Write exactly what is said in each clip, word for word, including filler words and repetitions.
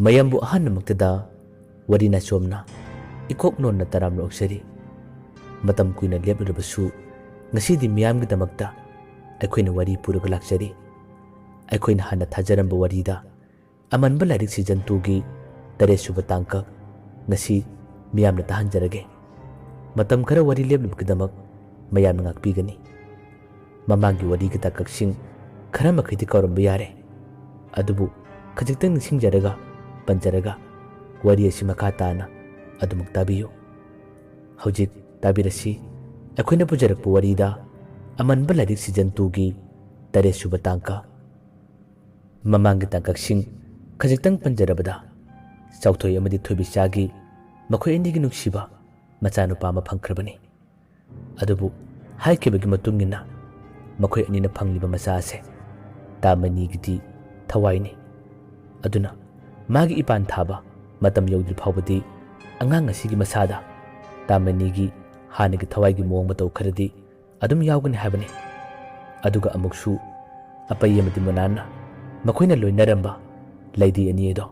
ꯃꯌꯥꯝꯕꯨ ꯑꯍꯥꯟꯕꯃꯛꯇꯗ ꯋꯥꯔꯤ ꯅꯥꯆꯣꯝꯅ ꯏꯀꯣꯛ ꯅꯣꯟꯅ ꯇꯔꯥꯝꯅ ꯑꯣꯛꯆꯔꯤ꯫ ꯃꯇꯝ ꯀꯨꯏꯅ ꯂꯦꯞꯂꯨꯔꯕꯁꯨ ꯉꯁꯤꯗꯤ ꯃꯤꯌꯥꯝꯒꯤꯗꯃꯛꯇ ꯑꯩꯈꯣꯏꯅ ꯋꯥꯔꯤ ꯄꯨꯔꯒ ꯂꯥꯛꯆꯔꯤ꯫ ꯑꯩꯈꯣꯏꯅ ꯍꯥꯟꯅ ꯊꯥꯖꯔꯝꯕ ꯋꯥꯔꯤꯗ ꯑꯃꯟꯕ ꯂꯥꯏꯔꯤꯛ season twoꯒꯤ ꯇꯔꯦꯠ ꯁꯨꯕ ꯇꯥꯡꯀꯛ ꯉꯁꯤ ꯃꯤꯌꯥꯝꯅ ꯇꯥꯍꯟꯖꯔꯒꯦ꯫ ꯃꯇꯝ ꯈꯔ ꯋꯥꯔꯤ ꯂꯦꯞꯂꯨꯕꯒꯤꯗꯃꯛ ꯃꯌꯥꯝꯅ ꯉꯥꯛꯄꯤꯒꯅꯤ꯫ ꯃꯃꯥꯡꯒꯤ ꯋꯥꯔꯤꯒꯤ ꯇꯥꯡꯀꯛꯁꯤꯡ ꯈꯔ ꯃꯈꯩꯗꯤ ꯀꯥꯎꯔꯝꯕ ꯌꯥꯔꯦ, ꯑꯗꯨꯕꯨ ꯈꯖꯤꯛꯇꯪ ꯅꯤꯡꯁꯤꯡꯖꯔꯒ ꯄꯟꯖꯔꯒ ꯋꯥꯔꯤ ꯑꯁꯤ ꯃꯈꯥ ꯇꯥꯅ ꯑꯗꯨꯃꯛ ꯇꯥꯕꯤꯌꯨ꯫ ꯍꯧꯖꯤꯛ ꯇꯥꯕꯤꯔꯁꯤ ꯑꯩꯈꯣꯏꯅ ꯄꯨꯖꯔꯛꯄ ꯋꯥꯔꯤꯗ ꯑꯃꯟꯕ ꯂꯥꯏꯔꯤꯛ season twoꯒꯤ ꯇꯔꯦꯠ ꯁꯨꯕ ꯇꯥꯡꯀꯛ꯫ ꯃꯃꯥꯡꯒꯤ ꯇꯥꯡꯀꯛꯁꯤꯡ ꯈꯖꯤꯛꯇꯪ ꯄꯟꯖꯔꯕꯗ, ꯆꯥꯎꯊꯣꯏ ꯑꯃꯗꯤ ꯊꯣꯏꯕꯤꯆꯥꯒꯤ ꯃꯈꯣꯏ ꯑꯅꯤꯒꯤ ꯅꯨꯡꯁꯤꯕ ꯃꯆꯥꯅꯨꯄꯥ ꯑꯃ ꯐꯪꯈ꯭ꯔꯕꯅꯤ꯫ ꯑꯗꯨꯕꯨ ꯍꯥꯏꯈꯤꯕꯒꯤ ꯃꯇꯨꯡ ꯏꯟꯅ ꯃꯈꯣꯏ ꯑꯅꯤꯅ ꯐꯪꯂꯤꯕ ꯃꯆꯥ ꯑꯁꯦ ꯇꯥꯃꯅꯤꯒꯤꯗꯤ ꯊꯋꯥꯏꯅꯤ꯫ ꯑꯗꯨꯅ ꯃꯥꯒꯤ ꯏꯄꯥꯟ ꯊꯥꯕ ꯃꯇꯝ ꯌꯧꯗ꯭ꯔꯤ ꯐꯥꯎꯕꯗꯤ ꯑꯉꯥꯡ ꯑꯁꯤꯒꯤ ꯃꯁꯥꯗ ꯇꯥꯃꯅꯤꯒꯤ ꯍꯥꯟꯅꯒꯤ ꯊꯋꯥꯏꯒꯤ ꯃꯑꯣꯡ ꯃꯇꯧ ꯈꯔꯗꯤ ꯑꯗꯨꯝ ꯌꯥꯎꯒꯅꯤ ꯍꯥꯏꯕꯅꯤ꯫ ꯑꯗꯨꯒ ꯑꯃꯨꯛꯁꯨ ꯑꯄꯩ ꯑꯃꯗꯤ ꯃꯨꯅꯥꯟꯅ ꯃꯈꯣꯏꯅ ꯂꯣꯏꯅꯔꯝꯕ ꯂꯩꯗꯤ ꯑꯅꯤ ꯑꯗꯣ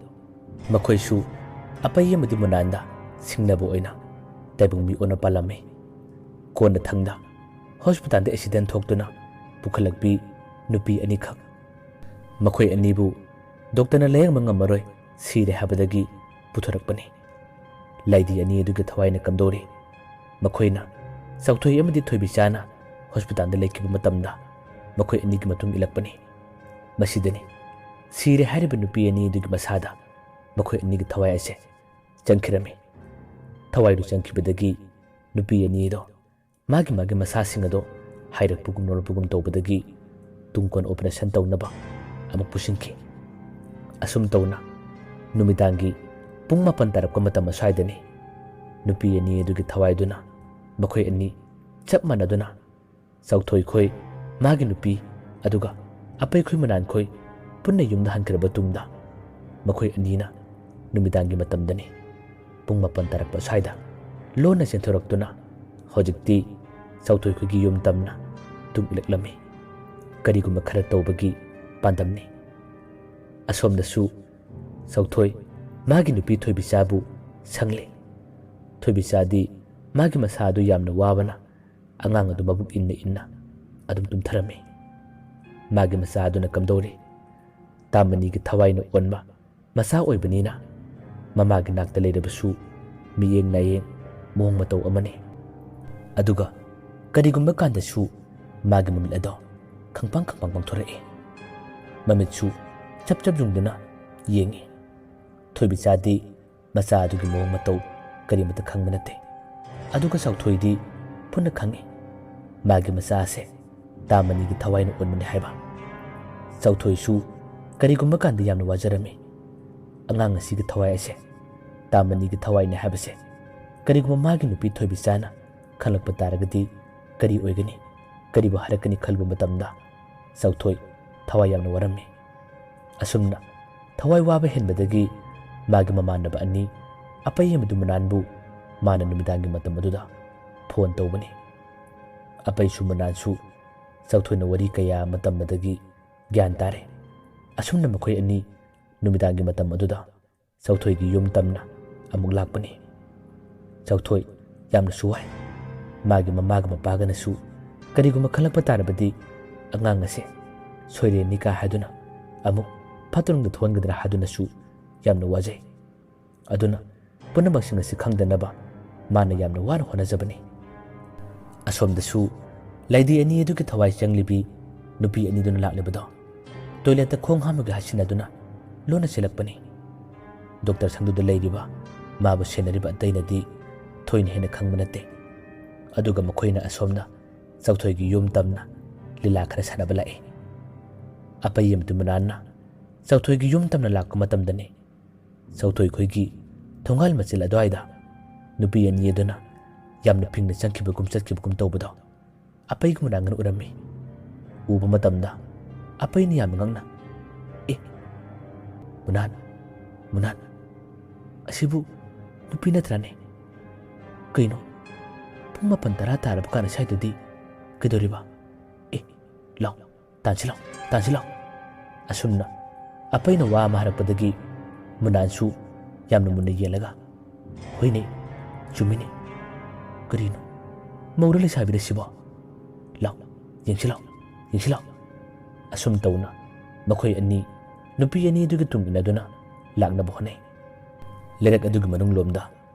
ꯃꯈꯣꯏꯁꯨ ꯑꯄꯩ ꯑꯃꯗꯤ ꯃꯨꯅꯥꯟꯗ ꯁꯤꯡꯅꯕ ꯑꯣꯏꯅ ꯇꯥꯏꯕꯪ ꯃꯤ ꯑꯣꯟꯅ ꯄꯥꯜꯂꯝꯃꯤ꯫ ꯀꯣꯟꯅꯊꯪꯗ ꯍꯣꯁꯄꯤꯇꯥꯜꯗ ꯑꯦꯛꯁꯤꯗꯦꯟ ꯊꯣꯛꯇꯨꯅ ꯄꯨꯈꯠꯂꯛꯄꯤ ꯅꯨꯄꯤ ꯑꯅꯤꯈꯛ꯫ ꯃꯈꯣꯏ ꯑꯅꯤꯕꯨ ꯗꯣꯛꯇꯔꯅ ꯂꯥꯌꯦꯡꯕ ꯉꯝꯃꯔꯣꯏ, ꯁꯤꯔꯦ ꯍꯥꯏꯕꯗꯒꯤ ꯄꯨꯊꯣꯔꯛꯄꯅꯤ꯫ ꯂꯩꯗꯤ ꯑꯅꯤ ꯑꯗꯨꯒꯤ ꯊꯋꯥꯏꯅ ꯀꯝꯗꯧꯔꯤ? ꯃꯈꯣꯏꯅ, ꯆꯥꯎꯊꯣꯏ ꯑꯃꯗꯤ ꯊꯣꯏꯕꯤꯆꯥꯅ ꯍꯣꯁꯄꯤꯇꯥꯜꯗ ꯂꯩꯈꯤꯕ ꯃꯇꯝꯗ ꯃꯈꯣꯏ ꯑꯅꯤꯒꯤ ꯃꯇꯨꯡ ꯏꯜꯂꯛꯄꯅꯤ꯫ ꯃꯁꯤꯗꯅꯤ ꯁꯤꯔꯦ ꯍꯥꯏꯔꯤꯕ ꯅꯨꯄꯤ ꯑꯅꯤ ꯑꯗꯨꯒꯤ ꯃꯁꯥꯗ ꯃꯈꯣꯏ ꯑꯅꯤꯒꯤ ꯊꯋꯥꯏ ꯑꯁꯦ ꯆꯪꯈꯤꯔꯝꯃꯤ꯫ ꯊꯋꯥꯏꯗꯨ ꯆꯪꯈꯤꯕꯗꯒꯤ ꯅꯨꯄꯤ ꯑꯅꯤ ꯑꯗꯣ ꯃꯥꯒꯤ ꯃꯥꯒꯤ ꯃꯁꯥꯁꯤꯡ ꯑꯗꯣ ꯍꯥꯏꯔꯛꯄꯒꯨꯝ ꯅꯣꯜꯂꯛꯄꯒꯨꯝ ꯇꯧꯕꯗꯒꯤ ꯇꯨꯡ ꯀꯣꯟ ꯑꯣꯄꯔꯦꯁꯟ ꯇꯧꯅꯕ ꯑꯃꯨꯛ ꯄꯨꯁꯤꯟꯈꯤ꯫ ꯑꯁꯨꯝ ꯇꯧꯅ ꯅꯨꯃꯤꯗꯥꯡꯒꯤ ꯄꯨꯡ ꯃꯥꯄꯟ ꯇꯥꯔꯛꯄ ꯃꯇꯝ ꯑꯁ꯭ꯋꯥꯏꯗꯅꯤ ꯅꯨꯄꯤ ꯑꯅꯤ ꯑꯗꯨꯒꯤ ꯊꯋꯥꯏꯗꯨꯅ ꯃꯈꯣꯏ ꯑꯅꯤ ꯆꯞ ꯃꯥꯟꯅꯗꯨꯅ ꯆꯥꯎꯊꯣꯏꯈꯣꯏ, ꯃꯥꯒꯤ ꯅꯨꯄꯤ, ꯑꯗꯨꯒ ꯑꯄꯩꯈꯣꯏ ꯃꯅꯥꯟꯈꯣꯏ ꯄꯨꯟꯅ ꯌꯨꯝꯗ ꯍꯟꯈ꯭ꯔꯕ ꯇꯨꯡꯗ ꯃꯈꯣꯏ ꯑꯅꯤꯅ ꯅꯨꯃꯤꯗꯥꯡꯒꯤ ꯃꯇꯝꯗꯅꯤ ꯄꯨꯡ ꯃꯥꯄꯟ ꯇꯥꯔꯛꯄ ꯑꯁ꯭ꯋꯥꯏꯗ ꯂꯣꯟꯅ ꯆꯦꯟꯊꯣꯔꯛꯇꯨꯅ ꯍꯧꯖꯤꯛꯇꯤ ꯆꯥꯎꯊꯣꯏꯈꯣꯏꯒꯤ ꯌꯨꯝ ꯇꯝꯅ ꯇꯨꯡ ꯏꯜꯂꯛꯂꯝꯃꯤ꯫ ꯀꯔꯤꯒꯨꯝꯕ ꯈꯔ ꯇꯧꯕꯒꯤ ꯄꯥꯟꯗꯝꯅꯤ꯫ ꯑꯁꯣꯝꯗꯁꯨ ꯆꯥꯎꯊꯣꯏ ꯃꯥꯒꯤ ꯅꯨꯄꯤ ꯊꯣꯏꯕꯤꯆꯥꯕꯨ ꯁꯪꯂꯦ꯫ ꯊꯣꯏꯕꯤꯆꯥꯗꯤ ꯃꯥꯒꯤ ꯃꯁꯥ ꯑꯗꯨ ꯌꯥꯝꯅ ꯋꯥꯕꯅ ꯑꯉꯥꯡ ꯑꯗꯨ ꯃꯕꯨꯛ ꯏꯟꯅ ꯏꯟꯅ ꯑꯗꯨꯝ ꯇꯨꯝꯊꯔꯝꯃꯤ꯫ ꯃꯥꯒꯤ ꯃꯆꯥ ꯑꯗꯨꯅ ꯀꯝꯗꯧꯔꯤ? ꯇꯥꯃꯅꯤꯒꯤ ꯊꯋꯥꯏꯅ ꯑꯣꯟꯕ ꯃꯆꯥ ꯑꯣꯏꯕꯅꯤꯅ ꯃꯃꯥꯒꯤ ꯅꯥꯛꯇ ꯂꯩꯔꯕꯁꯨ ꯃꯤꯠꯌꯦꯡ ꯅꯥꯌꯦꯡ ꯃꯑꯣꯡ ꯃꯇꯧ ꯑꯃꯅꯤ꯫ ꯑꯗꯨꯒ ꯀꯔꯤꯒꯨꯝꯕ ꯀꯥꯟꯗꯁꯨ ꯃꯥꯒꯤ ꯃꯃꯤꯠ ꯑꯗꯣ ꯈꯪꯄꯥꯡ ꯈꯪꯄꯥꯡ ꯄꯥꯡꯊꯣꯔꯛꯏ꯫ ꯃꯃꯤꯠꯁꯨ ꯆꯞ ꯆꯞ ꯌꯨꯡꯗꯨꯅ ꯌꯦꯡꯏ꯫ ꯊꯣꯏꯕꯤꯆꯥꯗꯤ ꯃꯆꯥ ꯑꯗꯨꯒꯤ ꯃꯑꯣꯡ ꯃꯇꯧ ꯀꯔꯤꯃꯠꯇ ꯈꯪꯕ ꯅꯠꯇꯦ꯫ ꯑꯗꯨꯒ ꯆꯥꯎꯊꯣꯏꯗꯤ ꯄꯨꯟꯅ ꯈꯪꯏ꯫ ꯃꯥꯒꯤ ꯃꯆꯥ ꯑꯁꯦ ꯇꯥꯃꯅꯤꯒꯤ ꯊꯋꯥꯏꯅ ꯑꯣꯟꯕꯅꯤ ꯍꯥꯏꯕ꯫ ꯆꯥꯎꯊꯣꯏꯁꯨ ꯀꯔꯤꯒꯨꯝꯕ ꯀꯥꯟꯗ ꯌꯥꯝꯅ ꯋꯥꯖꯔꯝꯃꯤ꯫ ꯑꯉꯥꯡ ꯑꯁꯤꯒꯤ ꯊꯋꯥꯏ ꯑꯁꯦ ꯇꯥꯃꯅꯤꯒꯤ ꯊꯋꯥꯏꯅꯤ ꯍꯥꯏꯕꯁꯦ ꯀꯔꯤꯒꯨꯝꯕ ꯃꯥꯒꯤ ꯅꯨꯄꯤ ꯊꯣꯏꯕꯤꯆꯥꯅ ꯈꯪꯂꯛꯄ ꯇꯥꯔꯒꯗꯤ ꯀꯔꯤ ꯑꯣꯏꯒꯅꯤ, ꯀꯔꯤꯕꯨ ꯍꯥꯏꯔꯛꯀꯅꯤ ꯈꯜꯂꯨꯕ ꯃꯇꯝꯗ ꯆꯥꯎꯊꯣꯏ ꯊꯋꯥꯏ ꯌꯥꯝꯅ ꯋꯥꯔꯝꯃꯤ꯫ ꯑꯁꯨꯝꯅ ꯊꯋꯥꯏ ꯋꯥꯕ ꯍꯦꯟꯕꯗꯒꯤ ꯃꯥꯒꯤ ꯃꯃꯥꯟꯅꯕ ꯑꯅꯤ ꯑꯄꯩ ꯑꯃꯗꯤ ꯃꯅꯥꯟꯕꯨ ꯃꯥꯅ ꯅꯨꯃꯤꯗꯥꯡꯒꯤ ꯃꯇꯝ ꯑꯗꯨꯗ ꯐꯣꯟ ꯇꯧꯕꯅꯤ꯫ ꯑꯄꯩꯁꯨ ꯃꯅꯥꯟꯁꯨ ꯆꯥꯎꯊꯣꯏꯅ ꯋꯥꯔꯤ ꯀꯌꯥ ꯑꯃ ꯇꯝꯕꯗꯒꯤ ꯒ꯭ꯌꯥꯟ ꯇꯥꯔꯦ꯫ ꯑꯁꯨꯝꯅ ꯃꯈꯣꯏ ꯑꯅꯤ ꯅꯨꯃꯤꯗꯥꯡꯒꯤ ꯃꯇꯝ ꯑꯗꯨꯗ ꯆꯥꯎꯊꯣꯏꯒꯤ ꯌꯨꯝ ꯇꯝꯅ ꯑꯃꯨꯛ ꯂꯥꯛꯄꯅꯤ꯫ ꯆꯥꯎꯊꯣꯏ ꯌꯥꯝꯅꯁꯨ ꯋꯥꯏ꯫ ꯃꯥꯒꯤ ꯃꯃꯥꯒ ꯃꯄꯥꯒꯅꯁꯨ ꯀꯔꯤꯒꯨꯝꯕ ꯈꯜꯂꯛꯄ ꯇꯥꯔꯕꯗꯤ ꯑꯉꯥꯡ ꯑꯁꯦ ꯁꯣꯏꯔꯦꯅꯤ ꯀꯥ ꯍꯥꯏꯗꯨꯅ ꯑꯃꯨꯛ ꯐꯠꯇ ꯅꯨꯡꯗ ꯊꯣꯛꯍꯟꯒꯗ꯭ꯔꯥ ꯍꯥꯏꯗꯨꯅꯁꯨ ꯌꯥꯝꯅ ꯋꯥꯖꯩ꯫ ꯑꯗꯨꯅ ꯄꯨꯝꯅꯃꯛꯁꯤꯡ ꯑꯁꯤ ꯈꯪꯗꯅꯕ ꯃꯥꯅ ꯌꯥꯝꯅ ꯋꯥꯅ ꯍꯣꯠꯅꯖꯕꯅꯤ꯫ ꯑꯁꯣꯝꯗꯁꯨ ꯂꯩꯗꯤ ꯑꯅꯤ ꯑꯗꯨꯒꯤ ꯊꯋꯥꯏ ꯆꯪꯂꯤꯕꯤ ꯅꯨꯄꯤ ꯑꯅꯤꯗꯨꯅ ꯂꯥꯛꯂꯤꯕꯗꯣ ꯇꯣꯏꯂꯦꯠꯇ ꯈꯣꯡ ꯍꯥꯝꯕꯒꯤ ꯍꯥꯏꯁꯤꯟꯅꯗꯨꯅ ꯂꯣꯟꯅ ꯆꯦꯜꯂꯛꯄꯅꯤ꯫ ꯗꯣꯛꯇꯔ ꯁꯪꯗꯨꯗ ꯂꯩꯔꯤꯕ ꯃꯥꯕꯨ ꯁꯦꯟꯅꯔꯤꯕ ꯑꯇꯩꯅꯗꯤ ꯊꯣꯏꯅ ꯍꯦꯟꯅ ꯈꯪꯕ ꯅꯠꯇꯦ꯫ ꯑꯗꯨꯒ ꯃꯈꯣꯏꯅ ꯑꯁꯣꯝꯅ ꯆꯥꯎꯊꯣꯏꯒꯤ ꯌꯨꯝ ꯇꯝꯅ ꯂꯤꯂꯥ ꯈꯔ ꯁꯥꯟꯅꯕ ꯂꯥꯛꯏ꯫ ꯑꯄꯩ ꯑꯃꯗꯤ ꯃꯅꯥꯟꯅ ꯆꯥꯎꯊꯣꯏꯒꯤ ꯌꯨꯝ ꯇꯝꯅ ꯂꯥꯛꯄ ꯃꯇꯝꯗꯅꯤ ꯆꯥꯎꯊꯣꯏ ꯈꯣꯏꯒꯤ ꯊꯣꯡꯒꯥꯜ ꯃꯆꯤꯜ ꯑꯗꯨꯋꯥꯏꯗ ꯅꯨꯄꯤ ꯑꯅꯤ ꯑꯗꯨꯅ ꯌꯥꯝꯅ ꯐꯤꯡꯅ ꯆꯪꯈꯤꯕꯒꯨꯝ ꯆꯠꯈꯤꯕꯒꯨꯝ ꯇꯧꯕꯗꯣ ꯑꯄꯩꯒ ꯃꯅꯥꯟꯒꯅ ꯎꯔꯝꯃꯤ꯫ ꯎꯕ ꯃꯇꯝꯗ ꯑꯄꯩꯅ ꯌꯥꯝꯅ ꯉꯛꯅ, "ꯑꯦ, ꯃꯨꯅꯥꯟ, ꯃꯨꯅꯥꯟ, ꯑꯁꯤꯕꯨ ꯅꯨꯄꯤ ꯅꯠꯇ꯭ꯔꯥꯅꯦ? ꯀꯩꯅꯣ, ꯄꯨꯡ ꯃꯥꯄꯟ ꯇꯔꯥ ꯇꯥꯔꯕ ꯀꯥꯟ ꯑꯁ꯭ꯋꯥꯏꯗꯗꯤ ꯀꯩꯗꯧꯔꯤꯕ? ꯑꯦ, ꯂꯥꯎ, ꯇꯥꯟꯁꯤ ꯂꯥꯎ, ꯇꯥꯟꯁꯤ ꯂꯥꯎ"꯫ ꯑꯁꯨꯝꯅ ꯑꯄꯩꯅ ꯋꯥ ꯑꯃ ꯍꯥꯏꯔꯛꯄꯗꯒꯤ ꯃꯨꯅꯥꯟꯁꯨ ꯌꯥꯝꯅ ꯃꯨꯟꯅ ꯌꯦꯡꯂꯒ, "ꯍꯣꯏꯅꯦ, ꯆꯨꯝꯃꯤꯅꯦ꯫ ꯀꯔꯤꯅꯣ? ꯃꯧꯔ ꯂꯩꯁꯥꯕꯤꯔ ꯁꯤꯕꯣ? ꯂꯥꯎ, ꯌꯦꯡꯁꯤ ꯂꯥꯎ, ꯌꯦꯡꯁꯤ ꯂꯥꯎ"꯫ ꯑꯁꯨꯝ ꯇꯧꯅ ꯃꯈꯣꯏ ꯑꯅꯤ ꯅꯨꯄꯤ ꯑꯅꯤꯗꯨꯒꯤ ꯇꯨꯡ ꯏꯟꯅꯗꯨꯅ ꯂꯥꯛꯅꯕ ꯍꯣꯠꯅꯩ꯫ ꯂꯩꯔꯛ ꯑꯗꯨꯒꯤ ꯃꯅꯨꯡ ꯂꯣꯝꯗ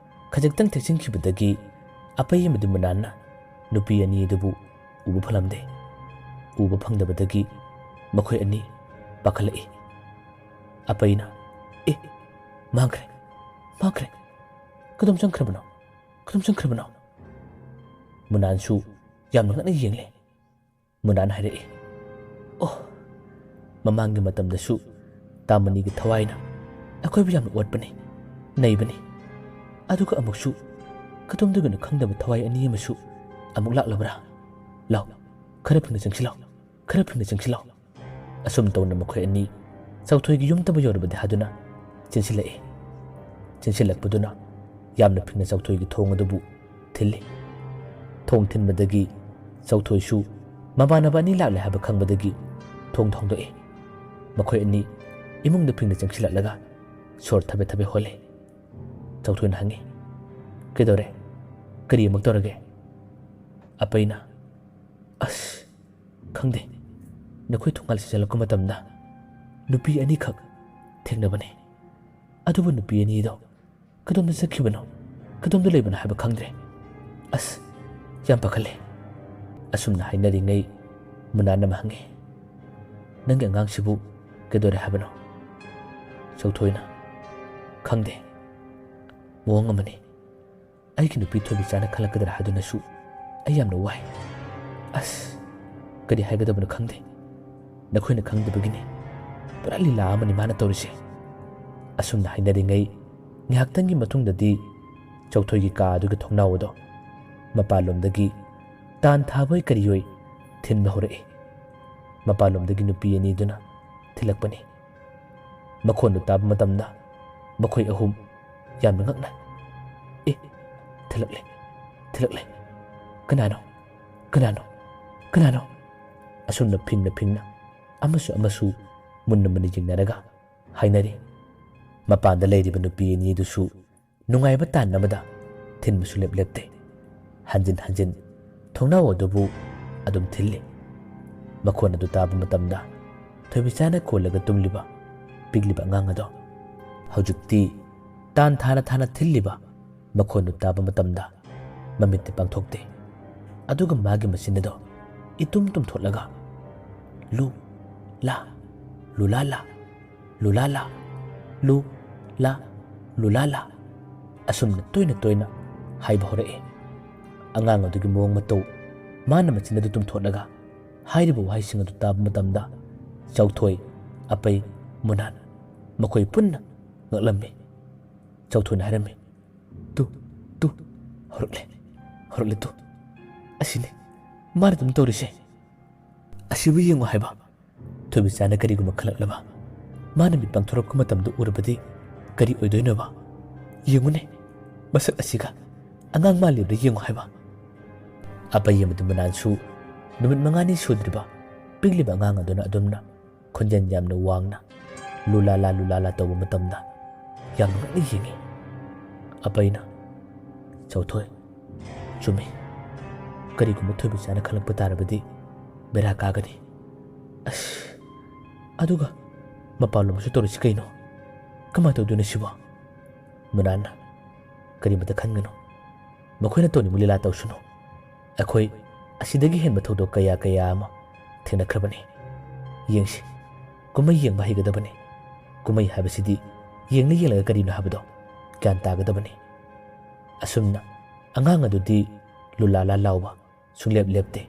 ꯈꯖꯤꯛꯇꯪ ꯊꯦꯛꯆꯤꯟꯈꯤꯕꯗꯒꯤ ꯑꯄꯩ ꯑꯃꯗꯤ ꯃꯨꯅꯥꯟꯅ ꯅꯨꯄꯤ ꯑꯅꯤ ꯑꯗꯨꯕꯨ ꯎꯕ ꯐꯪꯂꯝꯗꯦ꯫ ꯎꯕ ꯐꯪꯗꯕꯗꯒꯤ ꯃꯈꯣꯏ ꯑꯅꯤ ꯄꯥꯈꯠꯂꯛꯏ꯫ ꯑꯄꯩꯅ, "ꯑꯦ, ꯃꯥꯡꯈ꯭ꯔꯦ, ꯃꯥꯡꯈ꯭ꯔꯦ꯫ ꯀꯗꯣꯝ ꯆꯪꯈ꯭ꯔꯕꯅꯣ? ꯀꯗꯣꯝ ꯆꯪꯈ꯭ꯔꯕꯅꯣ?" ꯃꯨꯅꯥꯟꯁꯨ ꯌꯥꯝꯅ ꯉꯛꯅ ꯌꯦꯡꯂꯦ꯫ ꯃꯨꯅꯥꯟ ꯍꯥꯏꯔꯛꯏ, "ꯑꯣ, ꯃꯃꯥꯡꯒꯤ ꯃꯇꯝꯗꯁꯨ ꯇꯥꯃꯅꯤꯒꯤ ꯊꯋꯥꯏꯅ ꯑꯩꯈꯣꯏꯕꯨ ꯌꯥꯝꯅ ꯑꯣꯠꯄꯅꯤ, ꯅꯩꯕꯅꯤ꯫ ꯑꯗꯨꯒ ꯑꯃꯨꯛꯁꯨ ꯀꯗꯣꯝꯗꯒꯤꯅꯣ ꯈꯪꯗꯕ ꯊꯋꯥꯏ ꯑꯅꯤ ꯑꯃꯁꯨ ꯑꯃꯨꯛ ꯂꯥꯛꯂꯕ꯭ꯔꯥ? ꯂꯥꯎ, ꯈꯔ ꯐꯤꯡꯅ ꯆꯪꯁꯤꯜꯂꯣ, ꯈꯔ ꯐꯤꯡꯅ ꯆꯪꯁꯤꯜꯂꯣ"꯫ ꯑꯁꯨꯝ ꯇꯧꯅ ꯃꯈꯣꯏ ꯑꯅꯤ ꯆꯧꯊꯣꯏꯒꯤ ꯌꯨꯝꯇꯕꯨ ꯌꯧꯔꯕꯗꯤ ꯍꯥꯏꯗꯨꯅ ꯆꯦꯟꯁꯤꯜꯂꯛꯏ꯫ ꯆꯦꯟꯁꯤꯜꯂꯛꯄꯗꯨꯅ ꯌꯥꯝꯅ ꯐꯤꯡꯅ ꯆꯧꯊꯣꯏꯒꯤ ꯊꯣꯡ ꯑꯗꯨꯕꯨ ꯊꯤꯜꯂꯤ꯫ ꯊꯣꯡ ꯊꯤꯟꯕꯗꯒꯤ ꯆꯧꯊꯣꯏꯁꯨ ꯃꯃꯥꯟꯅꯕ ꯑꯅꯤ ꯂꯥꯛꯂꯦ ꯍꯥꯏꯕ ꯈꯪꯕꯗꯒꯤ ꯊꯣꯡ ꯊꯣꯡꯗꯣꯛꯏ꯫ ꯃꯈꯣꯏ ꯑꯅꯤ ꯏꯃꯨꯡꯗ ꯐꯤꯡꯅ ꯆꯪꯁꯤꯜꯂꯛꯂꯒ ꯁꯣꯔ ꯊꯕꯦ ꯊꯕꯦ ꯍꯣꯜꯂꯤ꯫ ꯆꯧꯊꯣꯏꯅ ꯍꯪꯉꯤ, "ꯀꯩꯗꯧꯔꯦ? ꯀꯔꯤ ꯑꯃꯨꯛ ꯇꯧꯔꯒꯦ?" ꯑꯄꯩꯅ, "ꯑꯁ, ꯈꯪꯗꯦ꯫ ꯅꯈꯣꯏ ꯊꯣꯡꯒꯥꯜ ꯆꯦꯟꯁꯤꯜꯂꯛꯄ ꯃꯇꯝꯗ ꯅꯨꯄꯤ ꯑꯅꯤꯈꯛ ꯊꯦꯡꯅꯕꯅꯤ꯫ ꯑꯗꯨꯕꯨ ꯅꯨꯄꯤ ꯑꯅꯤꯗꯣ ꯀꯗꯣꯝꯗ ꯆꯠꯈꯤꯕꯅꯣ, ꯀꯗꯣꯝꯗ ꯂꯩꯕꯅꯣ ꯍꯥꯏꯕ ꯈꯪꯗ꯭ꯔꯦ꯫ ꯑꯁ, ꯌꯥꯝ ꯄꯥꯈꯠꯂꯦ"꯫ ꯑꯁꯨꯝꯅ ꯍꯥꯏꯅꯔꯤꯉꯩ ꯃꯨꯅꯥꯟ ꯑꯃ ꯍꯪꯉꯤ, "ꯅꯪꯒꯤ ꯑꯉꯥꯡꯁꯤꯕꯨ ꯀꯩꯗꯧꯔꯦ ꯍꯥꯏꯕꯅꯣ?" ꯆꯧꯊꯣꯏꯅ, "ꯈꯪꯗꯦ꯫ ꯃꯑꯣꯡ ꯑꯃꯅꯤ꯫ ꯑꯩꯒꯤ ꯅꯨꯄꯤ ꯊꯣꯏꯕꯤꯆꯥꯅ ꯈꯜꯂꯛꯀꯗ꯭ꯔꯥ ꯍꯥꯏꯗꯨꯅꯁꯨ ꯑꯩ ꯌꯥꯝꯅ ꯋꯥꯏ꯫ ꯑꯁ, ꯀꯔꯤ ꯍꯥꯏꯒꯗꯕꯅꯣ ꯈꯪꯗꯦ꯫ ꯅꯈꯣꯏꯅ ꯈꯪꯗꯕꯒꯤꯅꯤ꯫ ꯄꯨꯔꯥ ꯂꯤꯂꯥ ꯑꯃꯅꯤ ꯃꯥꯅ ꯇꯧꯔꯤꯁꯦ"꯫ ꯑꯁꯨꯝꯅ ꯍꯥꯏꯅꯔꯤꯉꯩ ꯉꯥꯏꯍꯥꯛꯇꯪꯒꯤ ꯃꯇꯨꯡꯗꯗꯤ ꯆꯧꯊꯣꯏꯒꯤ ꯀꯥ ꯑꯗꯨꯒꯤ ꯊꯣꯡꯅꯥꯎ ꯑꯗꯣ ꯃꯄꯥꯟꯂꯣꯝꯗꯒꯤ ꯇꯥꯟ ꯊꯥꯕꯣꯏ ꯀꯔꯤꯑꯣꯏ ꯊꯤꯟꯕ ꯍꯧꯔꯛꯏ꯫ ꯃꯄꯥꯟꯂꯣꯝꯗꯒꯤ ꯅꯨꯄꯤ ꯑꯅꯤꯗꯨꯅ ꯊꯤꯜꯂꯛꯄꯅꯤ꯫ ꯃꯈꯣꯟꯗꯨ ꯇꯥꯕ ꯃꯇꯝꯗ ꯃꯈꯣꯏ ꯑꯍꯨꯝ ꯌꯥꯝꯅ ꯉꯛꯅ, "ꯑꯦ, ꯊꯤꯜꯂꯛꯂꯦ, ꯊꯤꯜꯂꯛꯂꯦ꯫ ꯀꯅꯥꯅꯣ? ꯀꯅꯥꯅꯣ? ꯀꯅꯥꯅꯣ?" ꯑꯁꯨꯝꯅ ꯐꯤꯡꯅ ꯐꯤꯡꯅ ꯑꯃꯁꯨ ꯑꯃꯁꯨ ꯃꯨꯟꯅ ꯃꯨꯟꯅ ꯌꯦꯡꯅꯔꯒ ꯍꯥꯏꯅꯔꯤ꯫ ꯃꯄꯥꯟꯗ ꯂꯩꯔꯤꯕ ꯅꯨꯄꯤ ꯑꯅꯤꯗꯨꯁꯨ ꯅꯨꯡꯉꯥꯏꯕ ꯇꯥꯟꯅꯕꯗ ꯊꯤꯟꯕꯁꯨ ꯂꯦꯞ ꯂꯦꯞꯇꯦ꯫ ꯍꯟꯖꯤꯟ ꯍꯟꯖꯤꯟ ꯊꯣꯡꯅꯥꯎ ꯑꯗꯨꯕꯨ ꯑꯗꯨꯝ ꯊꯤꯜꯂꯤ꯫ ꯃꯈꯣꯟ ꯑꯗꯨ ꯇꯥꯕ ꯃꯇꯝꯗ ꯊꯣꯏꯕꯤꯆꯥꯅ ꯀꯣꯜꯂꯒ ꯇꯨꯝꯂꯤꯕ ꯄꯤꯛꯂꯤꯕ ꯑꯉꯥꯡ ꯑꯗꯣ ꯍꯧꯖꯤꯛꯇꯤ ꯇꯥꯟ ꯊꯥꯅ ꯊꯥꯅ ꯊꯤꯜꯂꯤꯕ ꯃꯈꯣꯟꯗꯨ ꯇꯥꯕ ꯃꯇꯝꯗ ꯃꯃꯤꯠꯇꯤ ꯄꯥꯡꯊꯣꯛꯇꯦ꯫ ꯑꯗꯨꯒ ꯃꯥꯒꯤ ꯃꯆꯤꯟ ꯑꯗꯣ ꯏꯇꯨꯝ ꯇꯨꯝꯊꯣꯛꯂꯒ "ꯂꯨ ꯂꯥ ꯂꯨꯂꯥ ꯂꯥ, ꯂꯨꯂꯥ ꯂꯥ, ꯂꯨ ꯂꯥ ꯂꯨꯂꯥ ꯂꯥ" ꯑꯁꯨꯝꯅ ꯇꯣꯏꯅ ꯇꯣꯏꯅ ꯍꯥꯏꯕ ꯍꯧꯔꯛꯏ꯫ ꯑꯉꯥꯡ ꯑꯗꯨꯒꯤ ꯃꯑꯣꯡ ꯃꯇꯧ, ꯃꯥꯅ ꯃꯆꯤꯟ ꯑꯗꯨ ꯇꯨꯝꯊꯣꯛꯂꯒ ꯍꯥꯏꯔꯤꯕ ꯋꯥꯍꯩꯁꯤꯡ ꯑꯗꯨ ꯇꯥꯕ ꯃꯇꯝꯗ ꯆꯥꯎꯊꯣꯏ, ꯑꯄꯩ, ꯃꯨꯅꯥꯟ ꯃꯈꯣꯏ ꯄꯨꯟꯅ ꯉꯛꯂꯝꯃꯤ꯫ ꯆꯥꯎꯊꯣꯏꯅ ꯍꯥꯏꯔꯝꯃꯤ, "ꯇꯨ, ꯇꯨ, ꯍꯧꯔꯛꯂꯦ, ꯍꯧꯔꯛꯂꯦ ꯇꯨ꯫ ꯑꯁꯤꯅꯤ ꯃꯥꯅ ꯑꯗꯨꯝ ꯇꯧꯔꯤꯁꯦ꯫ ꯑꯁꯤꯕꯨ ꯌꯦꯡꯉꯨ ꯍꯥꯏꯕ꯫" ꯊꯣꯏꯕꯤꯆꯥꯅ ꯀꯔꯤꯒꯨꯝꯕ ꯈꯜꯂꯛꯂꯕ ꯃꯥꯅ ꯃꯤꯠ ꯄꯥꯡꯊꯣꯔꯛꯄ ꯃꯇꯝꯗ ꯎꯔꯕꯗꯤ ꯀꯔꯤ ꯑꯣꯏꯗꯣꯏꯅꯣꯕ? "ꯌꯦꯡꯉꯨꯅꯦ, ꯃꯁꯛ ꯑꯁꯤꯒ ꯑꯉꯥꯡ ꯃꯥꯜꯂꯤꯕ꯭ꯔꯥ ꯌꯦꯡꯉꯨ ꯍꯥꯏꯕ꯫" ꯑꯄꯩ ꯑꯃꯗꯤ ꯃꯨꯅꯥꯟꯁꯨ ꯅꯨꯃꯤꯠ ꯃꯉꯥꯅꯤ ꯁꯨꯗ꯭ꯔꯤꯕ ꯄꯤꯛꯂꯤꯕ ꯑꯉꯥꯡ ꯑꯗꯨꯅ ꯑꯗꯨꯝꯅ ꯈꯣꯟꯖꯦꯜ ꯌꯥꯝꯅ ꯋꯥꯡꯅ "ꯂꯨꯂꯥꯂꯥ, ꯂꯨꯂꯥꯂꯥ" ꯇꯧꯕ ꯃꯇꯝꯗ ꯌꯥꯝꯅ ꯉꯛꯅ ꯌꯦꯡꯉꯤ꯫ ꯑꯄꯩꯅ, "ꯆꯥꯎꯊꯣꯏ, ꯆꯨꯝꯃꯤ꯫ ꯀꯔꯤꯒꯨꯝꯕ ꯊꯣꯏꯕꯤꯆꯥꯅ ꯈꯜꯂꯛꯄ ꯇꯥꯔꯕꯗꯤ ꯕꯦꯔꯥ ꯀꯥꯒꯅꯤ꯫ ꯑꯁ, ꯑꯗꯨꯒ ꯃꯄꯥꯟꯂꯣꯝꯗꯁꯨ ꯇꯧꯔꯤꯁꯤ ꯀꯩꯅꯣ? ꯀꯃꯥꯏꯅ ꯇꯧꯗꯣꯏꯅꯣ ꯁꯤꯕꯣ?" ꯃꯨꯅꯥꯟꯅ, "ꯀꯔꯤꯃꯇ ꯈꯟꯒꯅꯨ꯫ ꯃꯈꯣꯏꯅ ꯇꯧꯅꯤꯡꯕ ꯂꯤꯂꯥ ꯇꯧꯁꯅꯨ꯫ ꯑꯩꯈꯣꯏ ꯑꯁꯤꯗꯒꯤ ꯍꯦꯟꯕ ꯊꯧꯗꯣꯛ ꯀꯌꯥ ꯀꯌꯥ ꯑꯃ ꯊꯦꯡꯅꯈ꯭ꯔꯕꯅꯤ꯫ ꯌꯦꯡꯁꯤ, ꯀꯨꯝꯍꯩ ꯌꯦꯡꯕ ꯍꯩꯒꯗꯕꯅꯤ꯫ ꯀꯨꯝꯍꯩ ꯍꯥꯏꯕꯁꯤꯗꯤ ꯌꯦꯡꯂ ꯌꯦꯡꯂꯒ ꯀꯔꯤꯅꯣ ꯍꯥꯏꯕꯗꯣ ꯒ꯭ꯌꯥꯟ ꯇꯥꯒꯗꯕꯅꯤ꯫" ꯑꯁꯨꯝꯅ ꯑꯉꯥꯡ ꯑꯗꯨꯗꯤ ꯂꯨꯂꯥꯂꯥ ꯂꯥꯎꯕ ꯁꯨꯡꯂꯦꯞ ꯂꯦꯞꯇꯦ꯫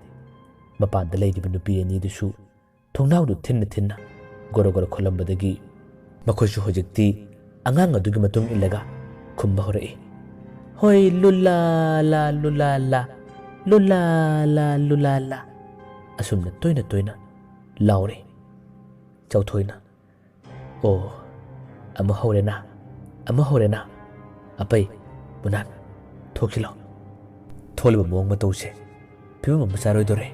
ꯃꯄꯥꯟꯗ ꯂꯩꯔꯤꯕ ꯅꯨꯄꯤ ꯑꯅꯤꯗꯨꯁꯨ ꯊꯣꯡꯅꯥꯎꯗꯨ ꯊꯤꯟꯅ ꯊꯤꯟꯅ ꯒꯣꯔꯣ ꯒꯣꯔꯣ ꯈꯣꯠꯂꯝꯕꯗꯒꯤ ꯃꯈꯣꯏꯁꯨ ꯍꯧꯖꯤꯛꯇꯤ ꯑꯉꯥꯡ ꯑꯗꯨꯒꯤ ꯃꯇꯨꯡ ꯏꯜꯂꯒ ꯈꯨꯝꯕ ꯍꯧꯔꯛꯏ꯫ "ꯍꯣꯏ, ꯂꯨꯂꯥ ꯂꯥ, ꯂꯨꯂꯥ ꯂꯥ, ꯂꯨꯂꯥ ꯂꯥ, ꯂꯨꯂꯥ ꯂꯥ꯫" ꯑꯁꯨꯝꯅ ꯇꯣꯏꯅ ꯇꯣꯏꯅ ꯂꯥꯎꯔꯤ꯫ ꯆꯥꯎꯊꯣꯏꯅ, "ꯑꯣ, ꯑꯃꯨꯛ ꯍꯧꯔꯦꯅ, ꯑꯃꯨꯛ ꯍꯧꯔꯦꯅ꯫ ꯑꯄꯩ, ꯃꯨꯅꯥꯟ, ꯊꯣꯛꯁꯤꯜꯂꯣ꯫" ꯊꯣꯛꯂꯤꯕ ꯃꯑꯣꯡ ꯃꯇꯧꯁꯦ ꯐꯤꯕꯝ ꯑꯃ ꯆꯥꯔꯣꯏꯗꯧꯔꯦ꯫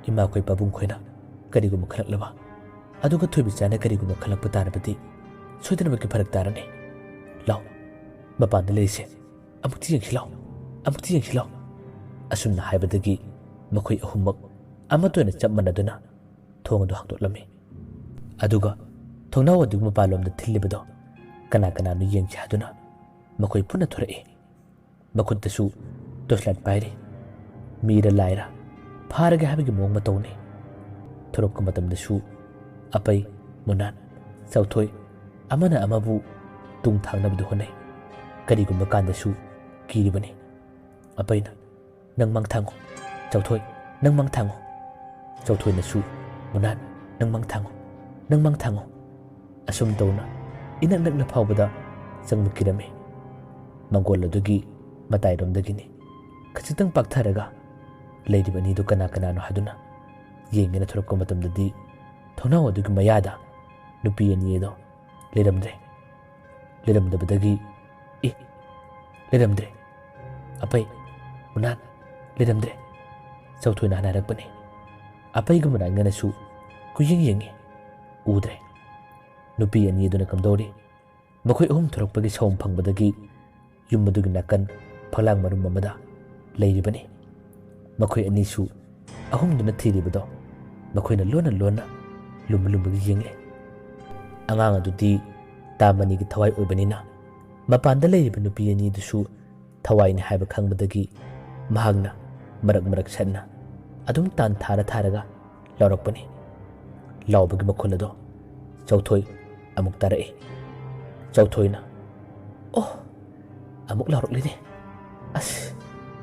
ꯏꯃꯥꯈꯣꯏ ꯄꯥꯕꯨꯡꯈꯣꯏꯅ ꯀꯔꯤꯒꯨꯝꯕ ꯈꯜꯂꯛꯂꯕ, ꯑꯗꯨꯒ ꯊꯣꯏꯕꯤꯆꯥꯅ ꯀꯔꯤꯒꯨꯝꯕ ꯈꯜꯂꯛꯄ ꯇꯥꯔꯕꯗꯤ ꯁꯣꯏꯗꯅꯃꯛꯀꯤ ꯐꯔꯛ ꯇꯥꯔꯅꯤ꯫ ꯂꯥꯎ, ꯃꯄꯥꯟꯗ ꯂꯩꯔꯤꯁꯦ ꯑꯃꯨꯛꯇ ꯌꯦꯡꯁꯤ ꯂꯥꯎ, ꯑꯃꯨꯛꯇ ꯌꯦꯡꯁꯤ ꯂꯥꯎ꯫" ꯑꯁꯨꯝꯅ ꯍꯥꯏꯕꯗꯒꯤ ꯃꯈꯣꯏ ꯑꯍꯨꯝꯃꯛ ꯑꯃꯠꯇ ꯑꯣꯏꯅ ꯆꯞ ꯃꯥꯟꯅꯗꯨꯅ ꯊꯣꯡ ꯑꯗꯨ ꯍꯥꯡꯗꯣꯛꯂꯝꯃꯤ꯫ ꯑꯗꯨꯒ ꯊꯣꯡꯅꯥꯎ ꯑꯗꯨꯒꯤ ꯃꯄꯥꯟꯂꯣꯝꯗ ꯊꯤꯜꯂꯤꯕꯗꯣ ꯀꯅꯥ ꯀꯅꯥꯅꯣ ꯌꯦꯡꯁꯤ ꯍꯥꯏꯗꯨꯅ ꯃꯈꯣꯏ ꯄꯨꯟꯅ ꯊꯣꯔꯛꯏ꯫ ꯃꯈꯨꯠꯇꯁꯨ ꯇꯣꯔꯆꯂꯥꯏꯠ ꯄꯥꯏꯔꯤ꯫ ꯃꯤꯔ ꯂꯥꯏꯔ ꯐꯥꯔꯒꯦ ꯍꯥꯏꯕꯒꯤ ꯃꯑꯣꯡ ꯃꯇꯧꯅꯤ꯫ ꯊꯣꯔꯛꯄ ꯃꯇꯝꯗꯁꯨ ꯑꯄꯩ, ꯃꯨꯅꯥꯟ, ꯆꯥꯎꯊꯣꯏ ꯑꯃꯅ ꯑꯃꯕꯨ ꯇꯨꯡ ꯊꯥꯡꯅꯕꯗꯨ ꯍꯣꯠꯅꯩ꯫ ꯀꯔꯤꯒꯨꯝꯕ ꯀꯥꯟꯗꯁꯨ ꯀꯤꯔꯤꯕꯅꯤ꯫ ꯑꯄꯩꯅ, "ꯅꯪ ꯃꯥꯡ ꯊꯥꯡꯉꯨ꯫ ꯆꯥꯎꯊꯣꯏ, ꯅꯪ ꯃꯥꯡ ꯊꯥꯡꯉꯨ꯫" ꯆꯥꯎꯊꯣꯏꯅꯁꯨ, "ꯃꯨꯅꯥꯟ, ꯅꯪ ꯃꯥꯡ ꯊꯥꯡꯉꯨ, ꯅꯪ ꯃꯥꯡ ꯊꯥꯡꯉꯨ꯫" ꯑꯁꯨꯝ ꯇꯧꯅ ꯏꯅꯛ ꯅꯛꯅ ꯐꯥꯎꯕꯗ ꯆꯪꯕ ꯀꯤꯔꯝꯃꯤ꯫ ꯃꯪꯒꯣꯜ ꯑꯗꯨꯒꯤ ꯃꯇꯥꯏꯔꯣꯝꯗꯒꯤꯅꯤ꯫ ꯈꯖꯤꯛꯇꯪ ꯄꯥꯛꯊꯔꯒ ꯂꯩꯔꯤꯕ ꯑꯅꯤꯗꯨ ꯀꯅꯥ ꯀꯅꯥꯅꯣ ꯍꯥꯏꯗꯨꯅ ꯌꯦꯡꯒꯦꯅ ꯊꯣꯔꯛꯄ ꯃꯇꯝꯗꯗꯤ ꯊꯣꯡꯅꯥꯎ ꯑꯗꯨꯒꯤ ꯃꯌꯥꯗ ꯅꯨꯄꯤ ꯑꯅꯤ ꯑꯗꯣ ꯂꯩꯔꯝꯗ꯭ꯔꯦ꯫ ꯂꯩꯔꯝꯗꯕꯗꯒꯤ, "ꯑꯦ, ꯂꯩꯔꯝꯗ꯭ꯔꯦ꯫ ꯑꯄꯩ, ꯃꯨꯅꯥꯟ, ꯂꯩꯔꯝꯗ꯭ꯔꯦ꯫" ꯆꯥꯎꯊꯣꯏꯅ ꯍꯥꯟꯅ ꯍꯥꯏꯔꯛꯄꯅꯤ꯫ ꯑꯄꯩꯒ ꯃꯨꯅꯥꯟꯒꯅꯁꯨ ꯀꯨꯌꯦꯡ ꯌꯦꯡꯉꯤ, ꯎꯗ꯭ꯔꯦ꯫ ꯅꯨꯄꯤ ꯑꯅꯤ ꯑꯗꯨꯅ ꯀꯝꯗꯧꯔꯤ? ꯃꯈꯣꯏ ꯑꯍꯨꯝ ꯊꯣꯔꯛꯄꯒꯤ ꯁꯥꯎꯝ ꯐꯪꯕꯗꯒꯤ ꯌꯨꯝ ꯑꯗꯨꯒꯤ ꯅꯥꯀꯟ ꯐꯛꯂꯥꯡ ꯃꯔꯨꯝ ꯑꯃꯗ ꯂꯩꯔꯤꯕꯅꯤ꯫ ꯃꯈꯣꯏ ꯑꯅꯤꯁꯨ ꯑꯍꯨꯝꯗꯨꯅ ꯊꯤꯔꯤꯕꯗꯣ ꯃꯈꯣꯏꯅ ꯂꯣꯟꯅ ꯂꯣꯟꯅ ꯂꯨꯝꯕ ꯂꯨꯝꯕꯒꯤ ꯌꯦꯡꯂꯤ꯫ ꯑꯉꯥꯡ ꯑꯗꯨꯗꯤ ꯇꯥ ꯃꯅꯤꯒꯤ ꯊꯋꯥꯏ ꯑꯣꯏꯕꯅꯤꯅ ꯃꯄꯥꯟꯗ ꯂꯩꯔꯤꯕ ꯅꯨꯄꯤ ꯑꯅꯤꯗꯨꯁꯨ ꯊꯋꯥꯏꯅꯤ ꯍꯥꯏꯕ ꯈꯪꯕꯗꯒꯤ ꯃꯍꯥꯛꯅ ꯃꯔꯛ ꯃꯔꯛ ꯁꯠꯅ ꯑꯗꯨꯝ ꯇꯥꯟ ꯊꯥꯔ ꯊꯥꯔꯒ ꯂꯥꯎꯔꯛꯄꯅꯤ꯫ ꯂꯥꯎꯕꯒꯤ ꯃꯈꯣꯜ ꯑꯗꯣ ꯆꯥꯎꯊꯣꯏ ꯑꯃꯨꯛ ꯇꯥꯔꯛꯏ꯫ ꯆꯥꯎꯊꯣꯏꯅ, "ꯑꯣ, ꯑꯃꯨꯛ ꯂꯥꯎꯔꯛꯂꯤꯅꯦ꯫ ꯑꯁ,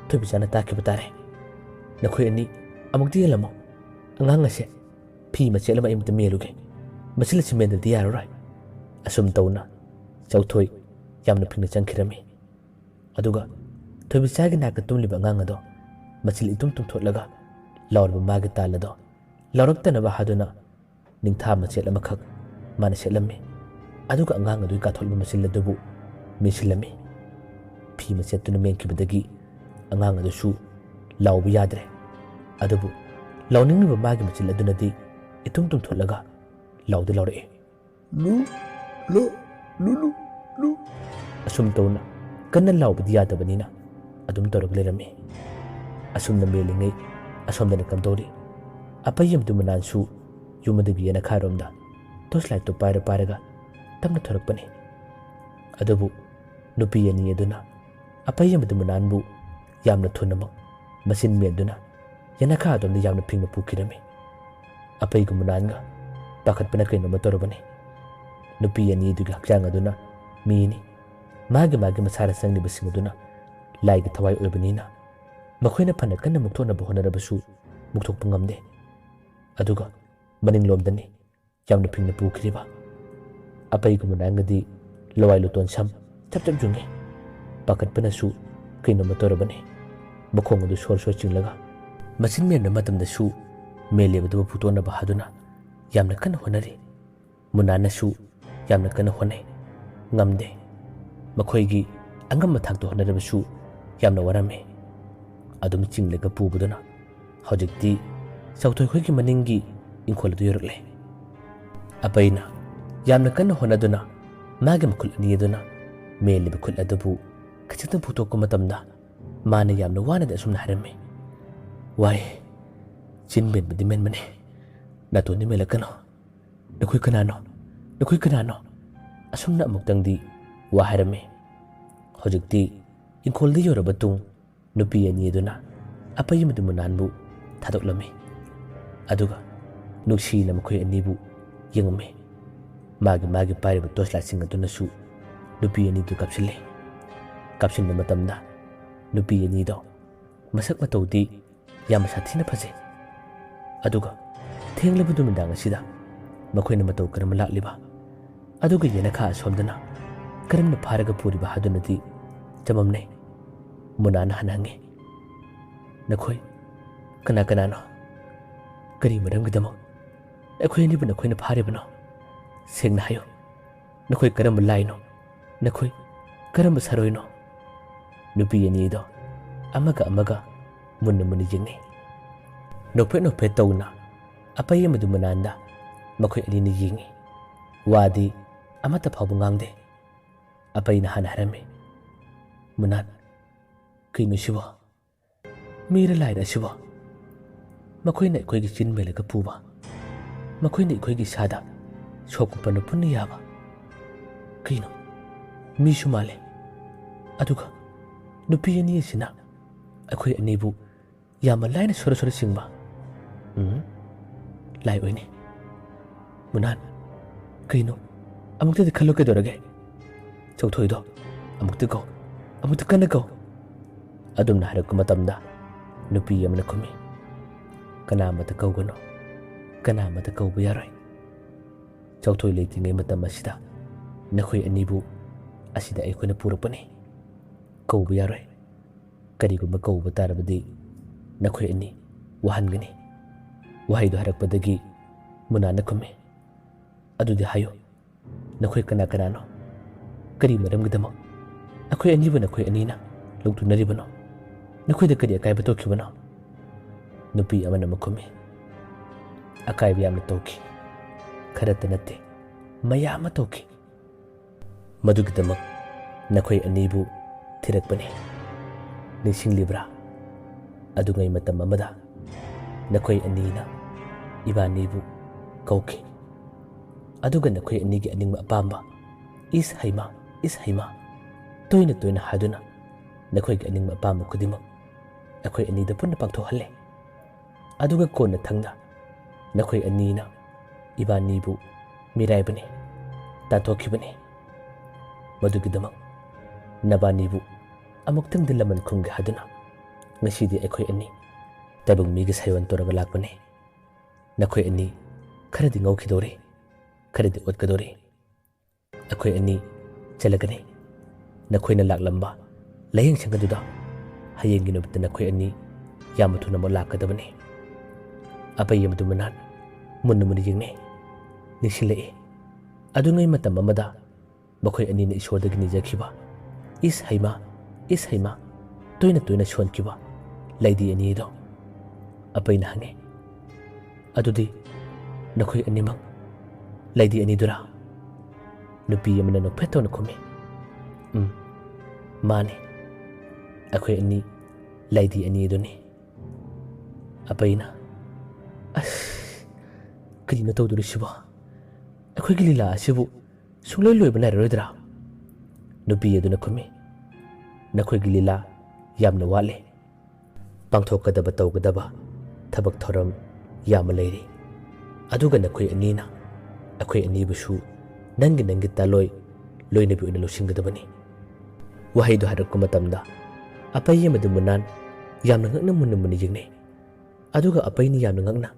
ꯊꯣꯏꯕꯤꯆꯥꯅ ꯇꯥꯈꯤꯕ ꯇꯥꯔꯦ꯫ ꯅꯈꯣꯏ ꯑꯅꯤ ꯑꯃꯨꯛꯇ ꯌꯦꯡꯂꯝꯃꯣ꯫ ꯑꯉꯥꯡ ꯑꯁꯦ ꯐꯤ ꯃꯆꯦꯠ ꯑꯃ ꯑꯩ ꯑꯃꯨꯛꯇ ꯃꯦꯜꯂꯨꯒꯦ꯫ ꯃꯆꯤꯜ ꯑꯁꯤ ꯃꯦꯟꯗ꯭ꯔꯗꯤ ꯌꯥꯔꯔꯣꯏ꯫" ꯑꯁꯨꯝ ꯇꯧꯅ ꯆꯥꯎꯊꯣꯏ ꯌꯥꯝꯅ ꯐꯤꯡꯅ ꯆꯪꯈꯤꯔꯝꯃꯤ꯫ ꯑꯗꯨꯒ ꯊꯣꯏꯕꯤꯆꯥꯒꯤ ꯅꯥꯛꯇ ꯇꯨꯝꯂꯤꯕ ꯑꯉꯥꯡ ꯑꯗꯣ ꯃꯆꯤꯜ ꯏꯇꯨꯝ ꯇꯨꯝꯊꯣꯛꯂꯒ ꯂꯥꯎꯔꯤꯕ ꯃꯥꯒꯤ ꯇꯥꯜ ꯑꯗꯣ ꯂꯥꯎꯔꯛꯇꯅꯕ ꯍꯥꯏꯗꯨꯅ ꯅꯤꯡꯊꯥ ꯃꯆꯦꯠ ꯑꯃꯈꯛ ꯃꯥꯅ ꯁꯦꯠꯂꯝꯃꯤ꯫ ꯑꯗꯨꯒ ꯑꯉꯥꯡ ꯑꯗꯨꯒꯤ ꯀꯥꯊꯣꯛꯂꯤꯕ ꯃꯆꯤꯜ ꯑꯗꯨꯕꯨ ꯃꯦꯠꯁꯤꯜꯂꯝꯃꯤ꯫ ꯐꯤ ꯃꯆꯦꯠꯇꯨꯅ ꯃꯦꯟꯈꯤꯕꯗꯒꯤ ꯑꯉꯥꯡ ꯑꯗꯨꯁꯨ ꯂꯥꯎꯕ ꯌꯥꯗ꯭ꯔꯦ꯫ ꯑꯗꯨꯕꯨ ꯂꯥꯎꯅꯤꯡꯂꯤꯕ ꯃꯥꯒꯤ ꯃꯆꯤꯜ ꯑꯗꯨꯅꯗꯤ ꯏꯇꯨꯝ ꯇꯨꯝꯊꯣꯛꯂꯒ ꯂꯥꯎꯗꯤ ꯂꯥꯎꯔꯛꯏ, "ꯂꯨ, ꯂꯨ, ꯂꯨ, ꯂꯨ, ꯂꯨ꯫ ꯑꯁꯨꯝ ꯇꯧꯅ ꯀꯟꯅ ꯂꯥꯎꯕꯗꯤ ꯌꯥꯗꯕꯅꯤꯅ ꯑꯗꯨꯝ ꯇꯧꯔꯒ ꯂꯩꯔꯝꯃꯤ꯫ ꯑꯁꯨꯝꯅ ꯃꯦꯜꯂꯤꯉꯩ ꯑꯁꯣꯝꯗꯅ ꯀꯝꯗꯧꯔꯤ? ꯑꯄꯩ ꯑꯃꯗꯤ ꯃꯅꯥꯟꯁꯨ ꯌꯨꯝ ꯑꯗꯨꯒꯤ ꯌꯦꯅꯈꯥꯔꯣꯝꯗ ꯇꯣꯔꯆ ꯂꯥꯏꯠꯇꯨ ꯄꯥꯏꯔ ꯄꯥꯏꯔꯒ ꯇꯞꯅ ꯊꯣꯔꯛꯄꯅꯤ꯫ ꯑꯗꯨꯕꯨ ꯅꯨꯄꯤ ꯑꯅꯤ ꯑꯗꯨꯅ ꯑꯄꯩ ꯑꯃꯗꯤ ꯃꯅꯥꯟꯕꯨ ꯌꯥꯝꯅ ꯊꯨꯅꯃꯛ ꯃꯆꯤꯟ ꯃꯦꯟꯗꯨꯅ ꯌꯦꯅꯈꯥ ꯑꯗꯣꯝꯗ ꯌꯥꯝꯅ ꯐꯤꯡꯅ ꯄꯨꯈꯤꯔꯝꯃꯤ꯫ ꯑꯄꯩꯒ ꯃꯅꯥꯟꯒ ꯄꯥꯈꯠꯄꯅ ꯀꯩꯅꯣꯝꯃ ꯇꯧꯔꯕꯅꯤ꯫ ꯅꯨꯄꯤ ꯑꯅꯤꯗꯨꯒꯤ ꯍꯛꯆꯥꯡ ꯑꯗꯨꯅ ꯃꯤꯅꯤ꯫ ꯃꯥꯒꯤ ꯃꯥꯒꯤ ꯃꯁꯥꯗ ꯆꯪꯂꯤꯕꯁꯤꯡ ꯑꯗꯨꯅ ꯂꯥꯏꯒꯤ ꯊꯋꯥꯏ ꯑꯣꯏꯕꯅꯤꯅ ꯃꯈꯣꯏꯅ ꯐꯅ ꯀꯟꯅ ꯃꯨꯛꯊꯣꯛꯅꯕ ꯍꯣꯠꯅꯔꯕꯁꯨ ꯃꯨꯛꯊꯣꯛꯄ ꯉꯝꯗꯦ꯫ ꯑꯗꯨꯒ ꯃꯅꯤꯡꯂꯣꯝꯗꯅꯤ ꯌꯥꯝꯅ ꯐꯤꯡꯅ ꯄꯨꯈ꯭ꯔꯤꯕ꯫ ꯑꯄꯩꯒ ꯃꯅꯥꯟꯒꯗꯤ ꯂꯋꯥꯏ ꯂꯨꯇꯣꯟ ꯁꯝ ꯊꯞ ꯊꯞ ꯌꯨꯡꯉꯤ꯫ ꯄꯥꯈꯠꯄꯅꯁꯨ ꯀꯩꯅꯣꯝꯃ ꯇꯧꯔꯕꯅꯤ꯫ ꯃꯈꯣꯡ ꯑꯗꯨ ꯁꯣꯔ ꯁꯣꯔ ꯆꯤꯡꯂꯒ ꯃꯆꯤꯟ ꯃꯦꯟꯕ ꯃꯇꯝꯗꯁꯨ ꯃꯦꯜꯂꯤꯕꯗꯨꯕꯨ ꯐꯨꯛꯇꯣꯛꯅꯕ ꯍꯥꯗꯨꯅ ꯌꯥꯝꯅ ꯀꯟꯅ ꯍꯣꯠꯅꯔꯤ꯫ ꯃꯨꯅꯥꯟꯅꯁꯨ ꯌꯥꯝꯅ ꯀꯟꯅ ꯍꯣꯠꯅꯩ꯫ ꯉꯝꯗꯦ꯫ ꯃꯈꯣꯏꯒꯤ ꯑꯉꯝꯕ ꯊꯥꯛꯇ ꯍꯣꯠꯅꯔꯕꯁꯨ ꯌꯥꯝꯅ ꯋꯥꯔꯝꯃꯤ꯫ ꯑꯗꯨꯝ ꯆꯤꯡꯂꯒ ꯄꯨꯕꯗꯨꯅ ꯍꯧꯖꯤꯛꯇꯤ ꯆꯥꯎꯊꯣꯏ ꯈꯣꯏꯒꯤ ꯃꯅꯤꯡꯒꯤ ꯏꯪꯈꯣꯜ ꯑꯗꯨ ꯌꯧꯔꯛꯂꯦ꯫ ꯑꯄꯩꯅ ꯌꯥꯝꯅ ꯀꯟꯅ ꯍꯣꯠꯅꯗꯨꯅ ꯃꯥꯒꯤ ꯃꯈꯨꯠ ꯑꯅꯤ ꯑꯗꯨꯅ ꯃꯦꯜꯂꯤꯕ ꯈꯨꯠ ꯑꯗꯨꯕꯨ ꯈꯖꯤꯛꯇꯪ ꯐꯨꯛꯇꯣꯛꯄ ꯃꯇꯝꯗ ꯃꯥꯅ ꯌꯥꯝꯅ ꯋꯥꯅꯗꯤ ꯑꯁꯨꯝꯅ ꯍꯥꯏꯔꯝꯃꯤ, "ꯋꯥꯏ, ꯆꯤꯟ ꯃꯦꯟꯕꯗꯤ ꯃꯦꯟꯕꯅꯤ, ꯅꯥꯇꯣꯟꯗꯤ ꯃꯦꯜꯂꯛꯀꯅꯨ꯫ ꯅꯈꯣꯏ ꯀꯅꯥꯅꯣ? ꯅꯈꯣꯏ ꯀꯅꯥꯅꯣ?" ꯑꯁꯨꯝꯅ ꯑꯃꯨꯛꯇꯪꯗꯤ ꯋꯥ ꯍꯥꯏꯔꯝꯃꯤ꯫ ꯍꯧꯖꯤꯛꯇꯤ ꯏꯪꯈꯣꯜꯗ ꯌꯧꯔꯕ ꯇꯨꯡ ꯅꯨꯄꯤ ꯑꯅꯤ ꯑꯗꯨꯅ ꯑꯄꯩ ꯑꯃꯗꯤ ꯃꯨꯅꯥꯟꯕꯨ ꯊꯥꯗꯣꯛꯂꯝꯃꯤ꯫ ꯑꯗꯨꯒ ꯅꯨꯡꯁꯤꯅ ꯃꯈꯣꯏ ꯑꯅꯤꯕꯨ ꯌꯦꯡꯉꯝꯃꯤ꯫ ꯃꯥꯒꯤ ꯃꯥꯒꯤ ꯄꯥꯏꯔꯤꯕ ꯇꯣꯔꯆ ꯂꯥꯏꯠꯁꯤꯡ ꯑꯗꯨꯅꯁꯨ ꯅꯨꯄꯤ ꯑꯅꯤꯗꯨ ꯀꯥꯞꯁꯤꯜꯂꯤ꯫ ꯀꯥꯞꯁꯤꯟꯕ ꯃꯇꯝꯗ ꯅꯨꯄꯤ ꯑꯅꯤꯗꯣ ꯃꯁꯛ ꯃꯇꯧꯗꯤ ꯌꯥꯝꯅ ꯁꯥꯊꯤꯅ ꯐꯖꯩ꯫ ꯑꯗꯨꯒ ꯊꯦꯡꯂꯕ ꯅꯨꯃꯤꯗꯥꯡ ꯑꯁꯤꯗ ꯃꯈꯣꯏꯅ ꯃꯇꯧ ꯀꯔꯝꯅ ꯂꯥꯛꯂꯤꯕ? ꯑꯗꯨꯒ ꯌꯦꯅꯈꯥ ꯑꯁꯣꯝꯗꯅ ꯀꯔꯝꯅ ꯐꯥꯔꯒ ꯄꯨꯔꯤꯕ ꯍꯥꯏꯗꯨꯅꯗꯤ ꯆꯃꯝꯅꯩ꯫ ꯃꯨꯅꯥꯅ ꯍꯟꯅ ꯍꯪꯉꯤ, "ꯅꯈꯣꯏ ꯀꯅꯥ ꯀꯅꯥꯅꯣ? ꯀꯔꯤ ꯃꯔꯝꯒꯤꯗꯃꯛ ꯑꯩꯈꯣꯏ ꯑꯅꯤꯕꯨ ꯅꯈꯣꯏꯅ ꯐꯥꯔꯤꯕꯅꯣ? ꯁꯦꯡꯅ ꯍꯥꯏꯌꯨ꯫ ꯅꯈꯣꯏ ꯀꯔꯝꯕ ꯂꯥꯏꯅꯣ? ꯅꯈꯣꯏ ꯀꯔꯝꯕ ꯁꯥꯔꯣꯏꯅꯣ?" ꯅꯨꯄꯤ ꯑꯅꯤꯗꯣ ꯑꯃꯒ ꯑꯃꯒ ꯃꯨꯟꯅ ꯃꯨꯟꯅ ꯌꯦꯡꯅꯩ꯫ ꯅꯣꯛꯐꯦꯠ ꯅꯣꯛꯐꯦꯠ ꯇꯧꯅ ꯑꯄꯩ ꯑꯃꯗꯤ ꯃꯨꯅꯥꯟꯗ ꯃꯈꯣꯏ ꯑꯅꯤꯅ ꯌꯦꯡꯉꯤ꯫ ꯋꯥꯗꯤ ꯑꯃꯠꯇ ꯐꯥꯎꯕ ꯉꯥꯡꯗꯦ꯫ ꯑꯄꯩꯅ ꯍꯥꯟꯅ ꯍꯥꯏꯔꯝꯃꯤ, "ꯃꯨꯅꯥꯟ, ꯀꯩꯅꯣ ꯁꯤꯕꯣ? ꯃꯤꯔ ꯂꯥꯏꯔ ꯑꯁꯤꯕꯣ? ꯃꯈꯣꯏꯅ ꯑꯩꯈꯣꯏꯒꯤ ꯆꯤꯟ ꯃꯦꯜꯂꯒ ꯄꯨꯕ, ꯃꯈꯣꯏꯅ ꯑꯩꯈꯣꯏꯒꯤ ꯏꯁꯥꯗ ꯁꯣꯛꯄ ꯄꯟꯕ ꯄꯨꯟꯅ ꯌꯥꯕ꯫ ꯀꯩꯅꯣ, ꯃꯤꯁꯨ ꯃꯥꯜꯂꯦ, ꯑꯗꯨꯒ ꯅꯨꯄꯤ ꯑꯅꯤ ꯑꯁꯤꯅ ꯑꯩꯈꯣꯏ ꯑꯅꯤꯕꯨ ꯌꯥꯝꯅ ꯂꯥꯏꯅ ꯁꯣꯔ ꯁꯣꯔ ꯆꯤꯡꯕ꯫ ꯎꯝ, ꯂꯥꯏ ꯑꯣꯏꯅꯤ꯫ ꯃꯨꯅꯥꯟ, ꯀꯩꯅꯣ? ꯑꯃꯨꯛꯇꯗꯤ ꯈꯜꯂꯨ ꯀꯩꯗꯧꯔꯒꯦ? ꯆꯧꯊꯣꯏꯗꯣ ꯑꯃꯨꯛꯇ ꯀꯧ, ꯑꯃꯨꯛꯇ ꯀꯟꯅ ꯀꯧ꯫" ꯑꯗꯨꯝꯅ ꯍꯥꯏꯔꯛꯄ ꯃꯇꯝꯗ ꯅꯨꯄꯤ ꯑꯃꯅ ꯈꯨꯝꯃꯤ, "ꯀꯅꯥꯃꯠꯇ ꯀꯧꯒꯅꯨ, ꯀꯅꯥꯃꯠꯇ ꯀꯧꯕ ꯌꯥꯔꯣꯏ꯫ ꯆꯧꯊꯣꯏ ꯂꯩꯇ꯭ꯔꯤꯉꯩ ꯃꯇꯝ ꯑꯁꯤꯗ ꯅꯈꯣꯏ ꯑꯅꯤꯕꯨ ꯑꯁꯤꯗ ꯑꯩꯈꯣꯏꯅ ꯄꯨꯔꯛꯄꯅꯤ꯫ ꯀꯧꯕ ꯌꯥꯔꯣꯏ꯫ ꯀꯔꯤꯒꯨꯝꯕ ꯀꯧꯕ ꯇꯥꯔꯕꯗꯤ ꯅꯈꯣꯏ ꯑꯅꯤ ꯋꯥꯍꯟꯒꯅꯤ꯫" ꯋꯥꯍꯩꯗꯨ ꯍꯥꯏꯔꯛꯄꯗꯒꯤ ꯃꯨꯅꯥꯟꯅ ꯈꯨꯝꯃꯤ, "ꯑꯗꯨꯗꯤ ꯍꯥꯏꯌꯨ, ꯅꯈꯣꯏ ꯀꯅꯥ ꯀꯅꯥꯅꯣ? ꯀꯔꯤ ꯃꯔꯝꯒꯤꯗꯃꯛ ꯑꯩꯈꯣꯏ ꯑꯅꯤꯕꯨ ꯅꯈꯣꯏ ꯑꯅꯤꯅ ꯂꯧꯊꯣꯛꯅꯔꯤꯕꯅꯣ? ꯅꯈꯣꯏꯗ ꯀꯔꯤ ꯑꯀꯥꯏꯕ ꯇꯧꯈꯤꯕꯅꯣ?" ꯅꯨꯄꯤ ꯑꯃꯅ ꯑꯃꯨꯛ ꯈꯨꯝꯃꯤ, "ꯑꯀꯥꯏꯕ ꯌꯥꯝꯅ ꯇꯧꯈꯤ꯫ ꯈꯔꯇ ꯅꯠꯇꯦ, ꯃꯌꯥꯝ ꯑꯃ ꯇꯧꯈꯤ꯫ ꯃꯗꯨꯒꯤꯗꯃꯛ ꯅꯈꯣꯏ ꯑꯅꯤꯕꯨ ꯊꯤꯔꯛꯄꯅꯤ꯫ ꯅꯤꯡꯁꯤꯡꯂꯤꯕ꯭ꯔꯥ? ꯑꯗꯨꯉꯩ ꯃꯇꯝ ꯑꯃꯗ ꯅꯈꯣꯏ ꯑꯅꯤꯅ ꯏꯕꯥꯅꯤꯕꯨ ꯀꯧꯈꯤ꯫ ꯑꯗꯨꯒ ꯅꯈꯣꯏ ꯑꯅꯤꯒꯤ ꯑꯅꯤꯡꯕ ꯑꯄꯥꯝꯕ, ꯏꯁ ꯍꯩꯃꯥ, ꯏꯁ ꯍꯩꯃꯥ, ꯇꯣꯏꯅ ꯇꯣꯏꯅ ꯍꯥꯏꯗꯨꯅ ꯅꯈꯣꯏꯒꯤ ꯑꯅꯤꯡꯕ ꯑꯄꯥꯝꯕ ꯈꯨꯗꯤꯡꯃꯛ ꯑꯩꯈꯣꯏ ꯑꯅꯤꯗ ꯄꯨꯟꯅ ꯄꯥꯡꯊꯣꯛꯍꯜꯂꯦ꯫ ꯑꯗꯨꯒ ꯀꯣꯟꯅꯊꯪꯗ ꯅꯈꯣꯏ ꯑꯅꯤꯅ ꯏꯕꯥꯅꯤꯕꯨ ꯃꯤꯔꯥꯏꯕꯅꯤ, ꯇꯥꯟꯊꯣꯛꯈꯤꯕꯅꯤ꯫ ꯃꯗꯨꯒꯤꯗꯃꯛ ꯅꯕꯥꯅꯤꯕꯨ ꯑꯃꯨꯛꯇꯪꯗꯤ ꯂꯃꯟ ꯈꯨꯝꯒꯦ ꯍꯥꯏꯗꯨꯅ ꯉꯁꯤꯗꯤ ꯑꯩꯈꯣꯏ ꯑꯅꯤ ꯇꯥꯏꯕꯪ ꯃꯤꯒꯤ ꯁꯥꯏꯑꯣꯟ ꯇꯧꯔꯒ ꯂꯥꯛꯄꯅꯤ꯫ ꯅꯈꯣꯏ ꯑꯅꯤ ꯈꯔꯗꯤ ꯉꯧꯈꯤꯗꯧꯔꯤ, ꯈꯔꯗꯤ ꯑꯣꯠꯀꯗꯧꯔꯤ꯫ ꯑꯩꯈꯣꯏ ꯑꯅꯤ ꯆꯠꯂꯒꯅꯤ꯫ ꯅꯈꯣꯏꯅ ꯂꯥꯛꯂꯝꯕ ꯂꯥꯏꯌꯦꯡ ꯁꯪ ꯑꯗꯨꯗ ꯍꯌꯦꯡꯒꯤ ꯅꯨꯃꯤꯠꯇ ꯅꯈꯣꯏ ꯑꯅꯤ ꯌꯥꯝꯅ ꯊꯨꯅꯃꯛ ꯂꯥꯛꯀꯗꯕꯅꯤ꯫" ꯑꯄꯩ ꯑꯃꯗꯤ ꯃꯨꯅꯥꯟ ꯃꯨꯟꯅ ꯃꯨꯟꯅ ꯌꯦꯡꯅꯩ꯫ ꯅꯤꯡꯁꯤꯡꯂꯛꯏ, ꯑꯗꯨꯉꯩ ꯃꯇꯝ ꯑꯃꯗ ꯃꯈꯣꯏ ꯑꯅꯤꯅ ꯏꯁꯣꯔꯗꯒꯤ ꯅꯤꯖꯈꯤꯕ, "ꯏꯁ ꯍꯩꯃꯥ, ꯏꯁ ꯍꯩꯃꯥ, ꯇꯣꯏꯅ ꯇꯣꯏꯅ ꯁꯣꯟꯈꯤꯕ ꯂꯩꯗꯤ ꯑꯅꯤꯗꯣ꯫" ꯑꯄꯩꯅ ꯍꯪꯉꯤ, "ꯑꯗꯨꯗꯤ ꯅꯈꯣꯏ ꯑꯅꯤꯃꯛ ꯂꯩꯗꯤ ꯑꯅꯤꯗꯨꯔꯥ?" ꯅꯨꯄꯤ ꯑꯃꯅ ꯅꯣꯛꯐꯦꯠ ꯇꯧꯅ ꯈꯨꯝꯃꯤ꯫ "ꯎꯝ, ꯃꯥꯅꯤ꯫ ꯑꯩꯈꯣꯏ ꯑꯅꯤ ꯂꯥꯏꯗꯤ ꯑꯅꯤ ꯑꯗꯨꯅꯤ꯫" ꯑꯄꯩꯅ, "ꯑꯁ, ꯀꯔꯤꯅꯣ ꯇꯧꯗꯣꯔꯤꯁꯤꯕꯣ? ꯑꯩꯈꯣꯏꯒꯤ ꯂꯤꯂꯥ ꯑꯁꯤꯕꯨ ꯁꯨꯡꯂꯣꯏ ꯂꯣꯏꯕ ꯅꯥꯏꯔꯔꯣꯏꯗ꯭ꯔꯥ?" ꯅꯨꯄꯤ ꯑꯗꯨꯅ ꯈꯨꯝꯃꯤ, "ꯅꯈꯣꯏꯒꯤ ꯂꯤꯂꯥ ꯌꯥꯝꯅ ꯋꯥꯠꯂꯤ꯫ ꯄꯥꯡꯊꯣꯛꯀꯗꯕ ꯇꯧꯒꯗꯕ ꯊꯕꯛ ꯊꯧꯔꯝ ꯌꯥꯝꯅ ꯂꯩꯔꯤ꯫ ꯑꯗꯨꯒ ꯅꯈꯣꯏ ꯑꯅꯤꯅ ꯑꯩꯈꯣꯏ ꯑꯅꯤꯕꯨꯁꯨ ꯅꯪꯒꯤ ꯅꯪꯒꯤ ꯇꯥꯂꯣꯏ ꯂꯣꯏꯅꯕꯤ ꯑꯣꯏꯅ ꯂꯧꯁꯤꯟꯒꯗꯕꯅꯤ꯫" ꯋꯥꯍꯩꯗꯨ ꯍꯥꯏꯔꯛꯄ ꯃꯇꯝꯗ ꯑꯄꯩ ꯑꯃꯗꯤ ꯃꯨꯅꯥꯟ ꯌꯥꯝꯅ ꯉꯛꯅ ꯃꯨꯟꯅ ꯃꯨꯟꯅ ꯌꯦꯡꯅꯩ꯫ ꯑꯗꯨꯒ ꯑꯄꯩꯅ ꯌꯥꯝꯅ ꯉꯛꯅ,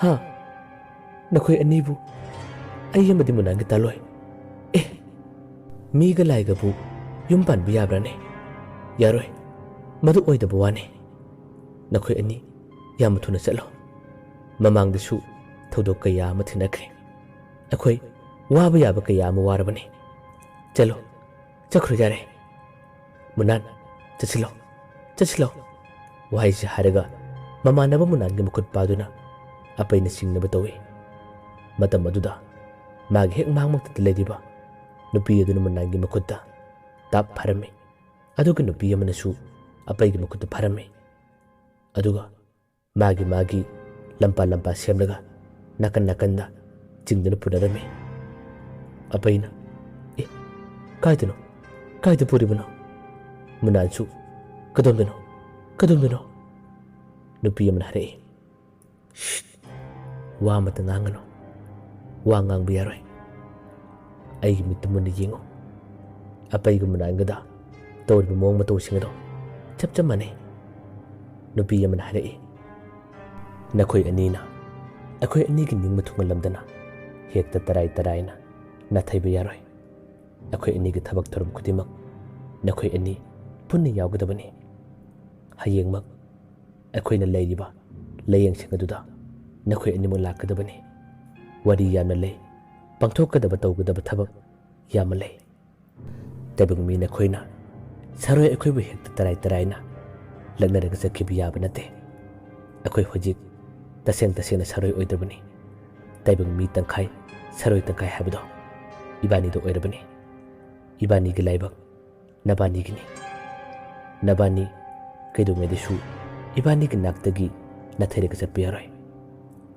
"ꯍꯥ? ꯅꯈꯣꯏ ꯑꯅꯤꯕꯨ ꯑꯩ ꯑꯃꯗꯤ ꯃꯨꯅꯥꯟꯒꯤ ꯇꯥꯂꯣꯏ? ꯑꯦ, ꯃꯤꯒ ꯂꯥꯏꯒꯕꯨ ꯌꯨꯝ ꯄꯥꯟꯕ ꯌꯥꯕ꯭ꯔꯥꯅꯦ? ꯌꯥꯔꯣꯏ꯫ ꯃꯗꯨ ꯑꯣꯏꯗꯕ ꯋꯥꯅꯤ꯫ ꯅꯈꯣꯏ ꯑꯅꯤ ꯌꯥꯝꯅ ꯊꯨꯅ ꯆꯠꯂꯣ꯫ ꯃꯃꯥꯡꯗꯁꯨ ꯊꯧꯗꯣꯛ ꯀꯌꯥ ꯑꯃ ꯊꯦꯡꯅꯈ꯭ꯔꯦ꯫ ꯑꯩꯈꯣꯏ ꯋꯥꯕ ꯌꯥꯕ ꯀꯌꯥ ꯑꯃ ꯋꯥꯔꯕꯅꯤ꯫ ꯆꯠꯂꯣ, ꯆꯠꯈ꯭ꯔꯣ ꯌꯥꯔꯦ꯫ ꯃꯨꯅꯥꯟ, ꯆꯠꯁꯤꯜꯂꯣ, ꯆꯠꯁꯤꯜꯂꯣ꯫" ꯋꯥꯍꯩꯁꯤ ꯍꯥꯏꯔꯒ ꯃꯃꯥꯟꯅꯕ ꯃꯨꯅꯥꯟꯒꯤ ꯃꯈꯨꯠ ꯄꯥꯗꯨꯅ ꯑꯄꯩꯅ ꯆꯤꯡꯅꯕ ꯇꯧꯏ꯫ ꯃꯇꯝ ꯑꯗꯨꯗ ꯃꯥꯒꯤ ꯍꯦꯛ ꯃꯥꯡꯃꯛꯇꯗ ꯂꯩꯔꯤꯕ ꯅꯨꯄꯤ ꯑꯗꯨꯅ ꯃꯨꯅꯥꯟꯒꯤ ꯃꯈꯨꯠꯇ ꯇꯥꯞ ꯐꯥꯔꯝꯃꯤ꯫ ꯑꯗꯨꯒ ꯅꯨꯄꯤ ꯑꯃꯅꯁꯨ ꯑꯄꯩꯒꯤ ꯃꯈꯨꯠꯇ ꯐꯥꯔꯝꯃꯤ꯫ ꯑꯗꯨꯒ ꯃꯥꯒꯤ ꯃꯥꯒꯤ ꯂꯝꯄꯥ ꯂꯝꯄꯥ ꯁꯦꯝꯂꯒ ꯅꯥꯀꯟ ꯅꯥꯀꯟꯗ ꯆꯤꯡꯗꯨꯅ ꯄꯨꯅꯔꯝꯃꯤ꯫ ꯑꯄꯩꯅ, "ꯑꯦ, ꯀꯥꯏꯗꯅꯣ? ꯀꯥꯏꯗ ꯄꯨꯔꯤꯕꯅꯣ?" ꯃꯨꯅꯥꯟꯁꯨ, "ꯀꯗꯣꯝꯗꯅꯣ? ꯀꯗꯣꯝꯗꯅꯣ?" ꯅꯨꯄꯤ ꯑꯃꯅ ꯍꯥꯏꯔꯛꯏ, "ꯁꯤꯠ, ꯋꯥ ꯑꯃꯇ ꯉꯥꯡꯒꯅꯨ꯫ ꯋꯥ ꯉꯥꯡꯕ ꯌꯥꯔꯣꯏ꯫ ꯑꯩꯒꯤ ꯃꯤꯠꯇ ꯃꯨꯟꯅ ꯌꯦꯡꯉꯨ꯫ ꯑꯄꯩꯒ ꯃꯨꯅꯥꯟꯒꯗ ꯇꯧꯔꯤꯕ ꯃꯑꯣꯡ ꯃꯇꯧꯁꯤꯡ ꯑꯗꯣ ꯆꯞ ꯆꯞ ꯃꯥꯟꯅꯩ꯫" ꯅꯨꯄꯤ ꯑꯃꯅ ꯍꯥꯏꯔꯛꯏ, "ꯅꯈꯣꯏ ꯑꯅꯤꯅ ꯑꯩꯈꯣꯏ ꯑꯅꯤꯒꯤ ꯅꯤꯡꯕ ꯊꯨꯡꯍꯜꯂꯝꯗꯅ ꯍꯦꯛꯇ ꯇꯔꯥꯏ ꯇꯔꯥꯏꯅ ꯅꯥꯊꯩꯕ ꯌꯥꯔꯣꯏ꯫ ꯑꯩꯈꯣꯏ ꯑꯅꯤꯒꯤ ꯊꯕꯛ ꯊꯧꯔꯝ ꯈꯨꯗꯤꯡꯃꯛ ꯅꯈꯣꯏ ꯑꯅꯤ ꯄꯨꯟꯅ ꯌꯥꯎꯒꯗꯕꯅꯤ꯫ ꯍꯌꯦꯡꯃꯛ ꯑꯩꯈꯣꯏꯅ ꯂꯩꯔꯤꯕ ꯂꯥꯏꯌꯦꯡꯁꯪ ꯑꯗꯨꯗ ꯅꯈꯣꯏ ꯑꯅꯤꯃꯛ ꯂꯥꯛꯀꯗꯕꯅꯤ꯫ ꯋꯥꯔꯤ ꯌꯥꯝꯅ ꯂꯩ, ꯄꯥꯡꯊꯣꯛꯀꯗꯕ ꯇꯧꯒꯗꯕ ꯊꯕꯛ ꯌꯥꯝꯅ ꯂꯩ꯫ ꯇꯥꯏꯕꯪ ꯃꯤ ꯅꯈꯣꯏꯅ ꯁꯥꯔꯣꯏ ꯑꯩꯈꯣꯏꯕꯨ ꯍꯦꯛꯇ ꯇꯔꯥꯏ ꯇꯔꯥꯏꯅ ꯂꯛꯅꯔꯒ ꯆꯠꯈꯤꯕ ꯌꯥꯕ ꯅꯠꯇꯦ꯫ ꯑꯩꯈꯣꯏ ꯍꯧꯖꯤꯛ ꯇꯁꯦꯡ ꯇꯁꯦꯡꯅ ꯁꯥꯔꯣꯏ ꯑꯣꯏꯗ꯭ꯔꯕꯅꯤ꯫ ꯇꯥꯏꯕꯪ ꯃꯤ ꯇꯪꯈꯥꯏ, ꯁꯥꯔꯣꯏ ꯇꯪꯈꯥꯏ ꯍꯥꯏꯕꯗꯣ꯫ ꯏꯕꯥꯅꯤꯗ ꯑꯣꯏꯔꯕꯅꯤ꯫ ꯏꯕꯥꯅꯤꯒꯤ ꯂꯥꯏꯕꯛ ꯅꯕꯥꯅꯤꯒꯤꯅꯤ꯫ ꯅꯕꯥꯅꯤ ꯀꯩꯗꯧꯉꯩꯗꯁꯨ ꯏꯕꯥꯅꯤꯒꯤ ꯅꯥꯛꯇꯒꯤ ꯅꯥꯊꯩꯔꯒ ꯆꯠꯄ ꯌꯥꯔꯣꯏ꯫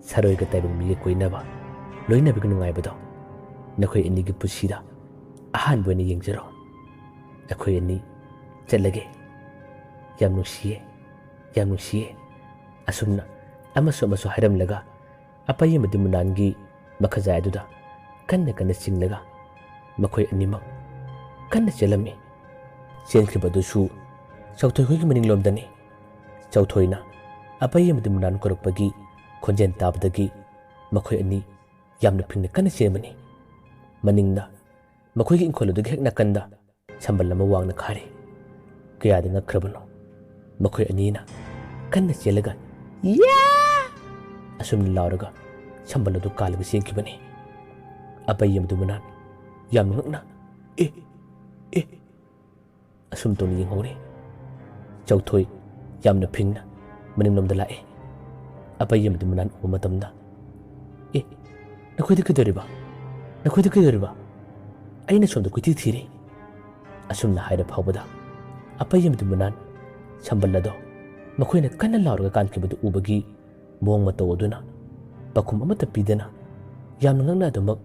ꯁꯥꯔꯣꯏꯒ ꯇꯥꯏꯕꯪ ꯃꯤꯒ ꯀꯣꯏꯅꯕ, ꯂꯣꯏꯅꯕꯒꯤ ꯅꯨꯡꯉꯥꯏꯕꯗꯣ ꯅꯈꯣꯏ ꯑꯅꯤꯒꯤ ꯄꯨꯟꯁꯤꯗ ꯑꯍꯥꯟꯕ ꯑꯣꯏꯅ ꯌꯦꯡꯖꯔꯣ꯫ ꯑꯩꯈꯣꯏ ꯑꯅꯤ ꯆꯠꯂꯒꯦ꯫ ꯌꯥꯝ ꯅꯨꯡꯁꯤꯌꯦ, ꯌꯥꯝ ꯅꯨꯡꯁꯤꯌꯦ꯫ ꯑꯁꯨꯝꯅ ꯑꯃꯁꯨ ꯑꯃꯁꯨ ꯍꯥꯏꯔꯝꯂꯒ ꯑꯄꯩ ꯑꯃꯗꯤ ꯃꯨꯅꯥꯟꯒꯤ ꯃꯈꯖꯥꯏ ꯑꯗꯨꯗ ꯀꯟꯅ ꯀꯟꯅ ꯆꯤꯡꯂꯒ ꯃꯈꯣꯏ ꯑꯅꯤꯃꯛ ꯀꯟꯅ ꯆꯦꯜꯂꯝꯃꯤ꯫ ꯆꯦꯟꯈꯤꯕꯗꯨꯁꯨ ꯆꯧꯊꯣꯏ ꯍꯣꯏꯒꯤ ꯃꯅꯤꯡꯂꯣꯝꯗꯅꯤ꯫ ꯆꯧꯊꯣꯏꯅ ꯑꯄꯩ ꯑꯃꯗꯤ ꯃꯨꯅꯥꯟ ꯀꯧꯔꯛꯄꯒꯤ ꯈꯣꯟꯖꯦꯜ ꯇꯥꯕꯗꯒꯤ ꯃꯈꯣꯏ ꯑꯅꯤ ꯌꯥꯝꯅ ꯐꯤꯡꯅ ꯀꯟꯅ ꯆꯦꯟꯕꯅꯤ꯫ ꯃꯅꯤꯡꯗ ꯃꯈꯣꯏꯒꯤ ꯏꯪꯈꯣꯜ ꯑꯗꯨꯒꯤ ꯍꯦꯛ ꯅꯥꯀꯟꯗ ꯁꯝꯕꯜ ꯑꯃ ꯋꯥꯡꯅ ꯈꯥꯔꯤ꯫ ꯀꯌꯥꯗ ꯉꯛꯈ꯭ꯔꯕꯅꯣ! ꯃꯈꯣꯏ ꯑꯅꯤꯅ ꯀꯟꯅ ꯆꯦꯜꯂꯒ "ꯌꯥ!" ꯑꯁꯨꯝꯅ ꯂꯥꯎꯔꯒ ꯁꯝꯕꯜ ꯑꯗꯨ ꯀꯥꯜꯂꯒ ꯆꯦꯟꯈꯤꯕꯅꯤ꯫ ꯑꯄꯩ ꯑꯃꯗꯤ ꯃꯨꯅꯥꯟ ꯌꯥꯝꯅ ꯉꯛꯅ "ꯑꯦ! ꯑꯦ!" ꯑꯁꯨꯝ ꯇꯧꯅ ꯌꯦꯡꯍꯧꯔꯦ꯫ ꯆꯧꯊꯣꯏ ꯌꯥꯝꯅ ꯐꯤꯡꯅ ꯃꯅꯤꯡꯂꯣꯝꯗ ꯂꯥꯛꯑꯦ꯫ ꯑꯄꯩ ꯑꯃꯗꯤ ꯃꯨꯅꯥꯟ ꯎꯕ ꯃꯇꯝꯗ, "ꯑꯦ, ꯅꯈꯣꯏꯗꯤ ꯀꯩꯗꯧꯔꯤꯕ? ꯅꯈꯣꯏꯗꯤ ꯀꯩꯗꯧꯔꯤꯕ? ꯑꯩꯅ ꯁꯣꯝꯗ ꯀꯣꯏꯊꯤ ꯊꯤꯔꯤ"꯫ ꯑꯁꯨꯝꯅ ꯍꯥꯏꯔ ꯐꯥꯎꯕꯗ ꯑꯄꯩ ꯑꯃꯗꯤ ꯃꯨꯅꯥꯟ ꯁꯝꯕꯜ ꯑꯗꯣ ꯃꯈꯣꯏꯅ ꯀꯟꯅ ꯂꯥꯎꯔꯒ ꯀꯥꯟꯈꯤꯕꯗꯨ ꯎꯕꯒꯤ ꯃꯑꯣꯡ ꯃꯇꯧ ꯑꯗꯨꯅ ꯄꯥꯎꯈꯨꯝ ꯑꯃꯠꯇ ꯄꯤꯗꯅ ꯌꯥꯝꯅ ꯉꯛꯅ ꯑꯗꯨꯃꯛ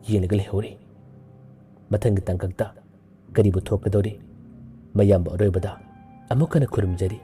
ꯌꯦꯡꯂꯒ ꯂꯩꯍꯧꯔꯤ꯫ ꯃꯊꯪꯒꯤ ꯇꯥꯡꯀꯛꯇ ꯀꯔꯤꯕꯨ ꯊꯣꯛꯀꯗꯧꯔꯤ? ꯃꯌꯥꯝꯕꯨ ꯑꯔꯣꯏꯕꯗ ꯑꯃꯨꯛ ꯍꯟꯅ ꯈꯨꯔꯨꯝꯖꯔꯤ꯫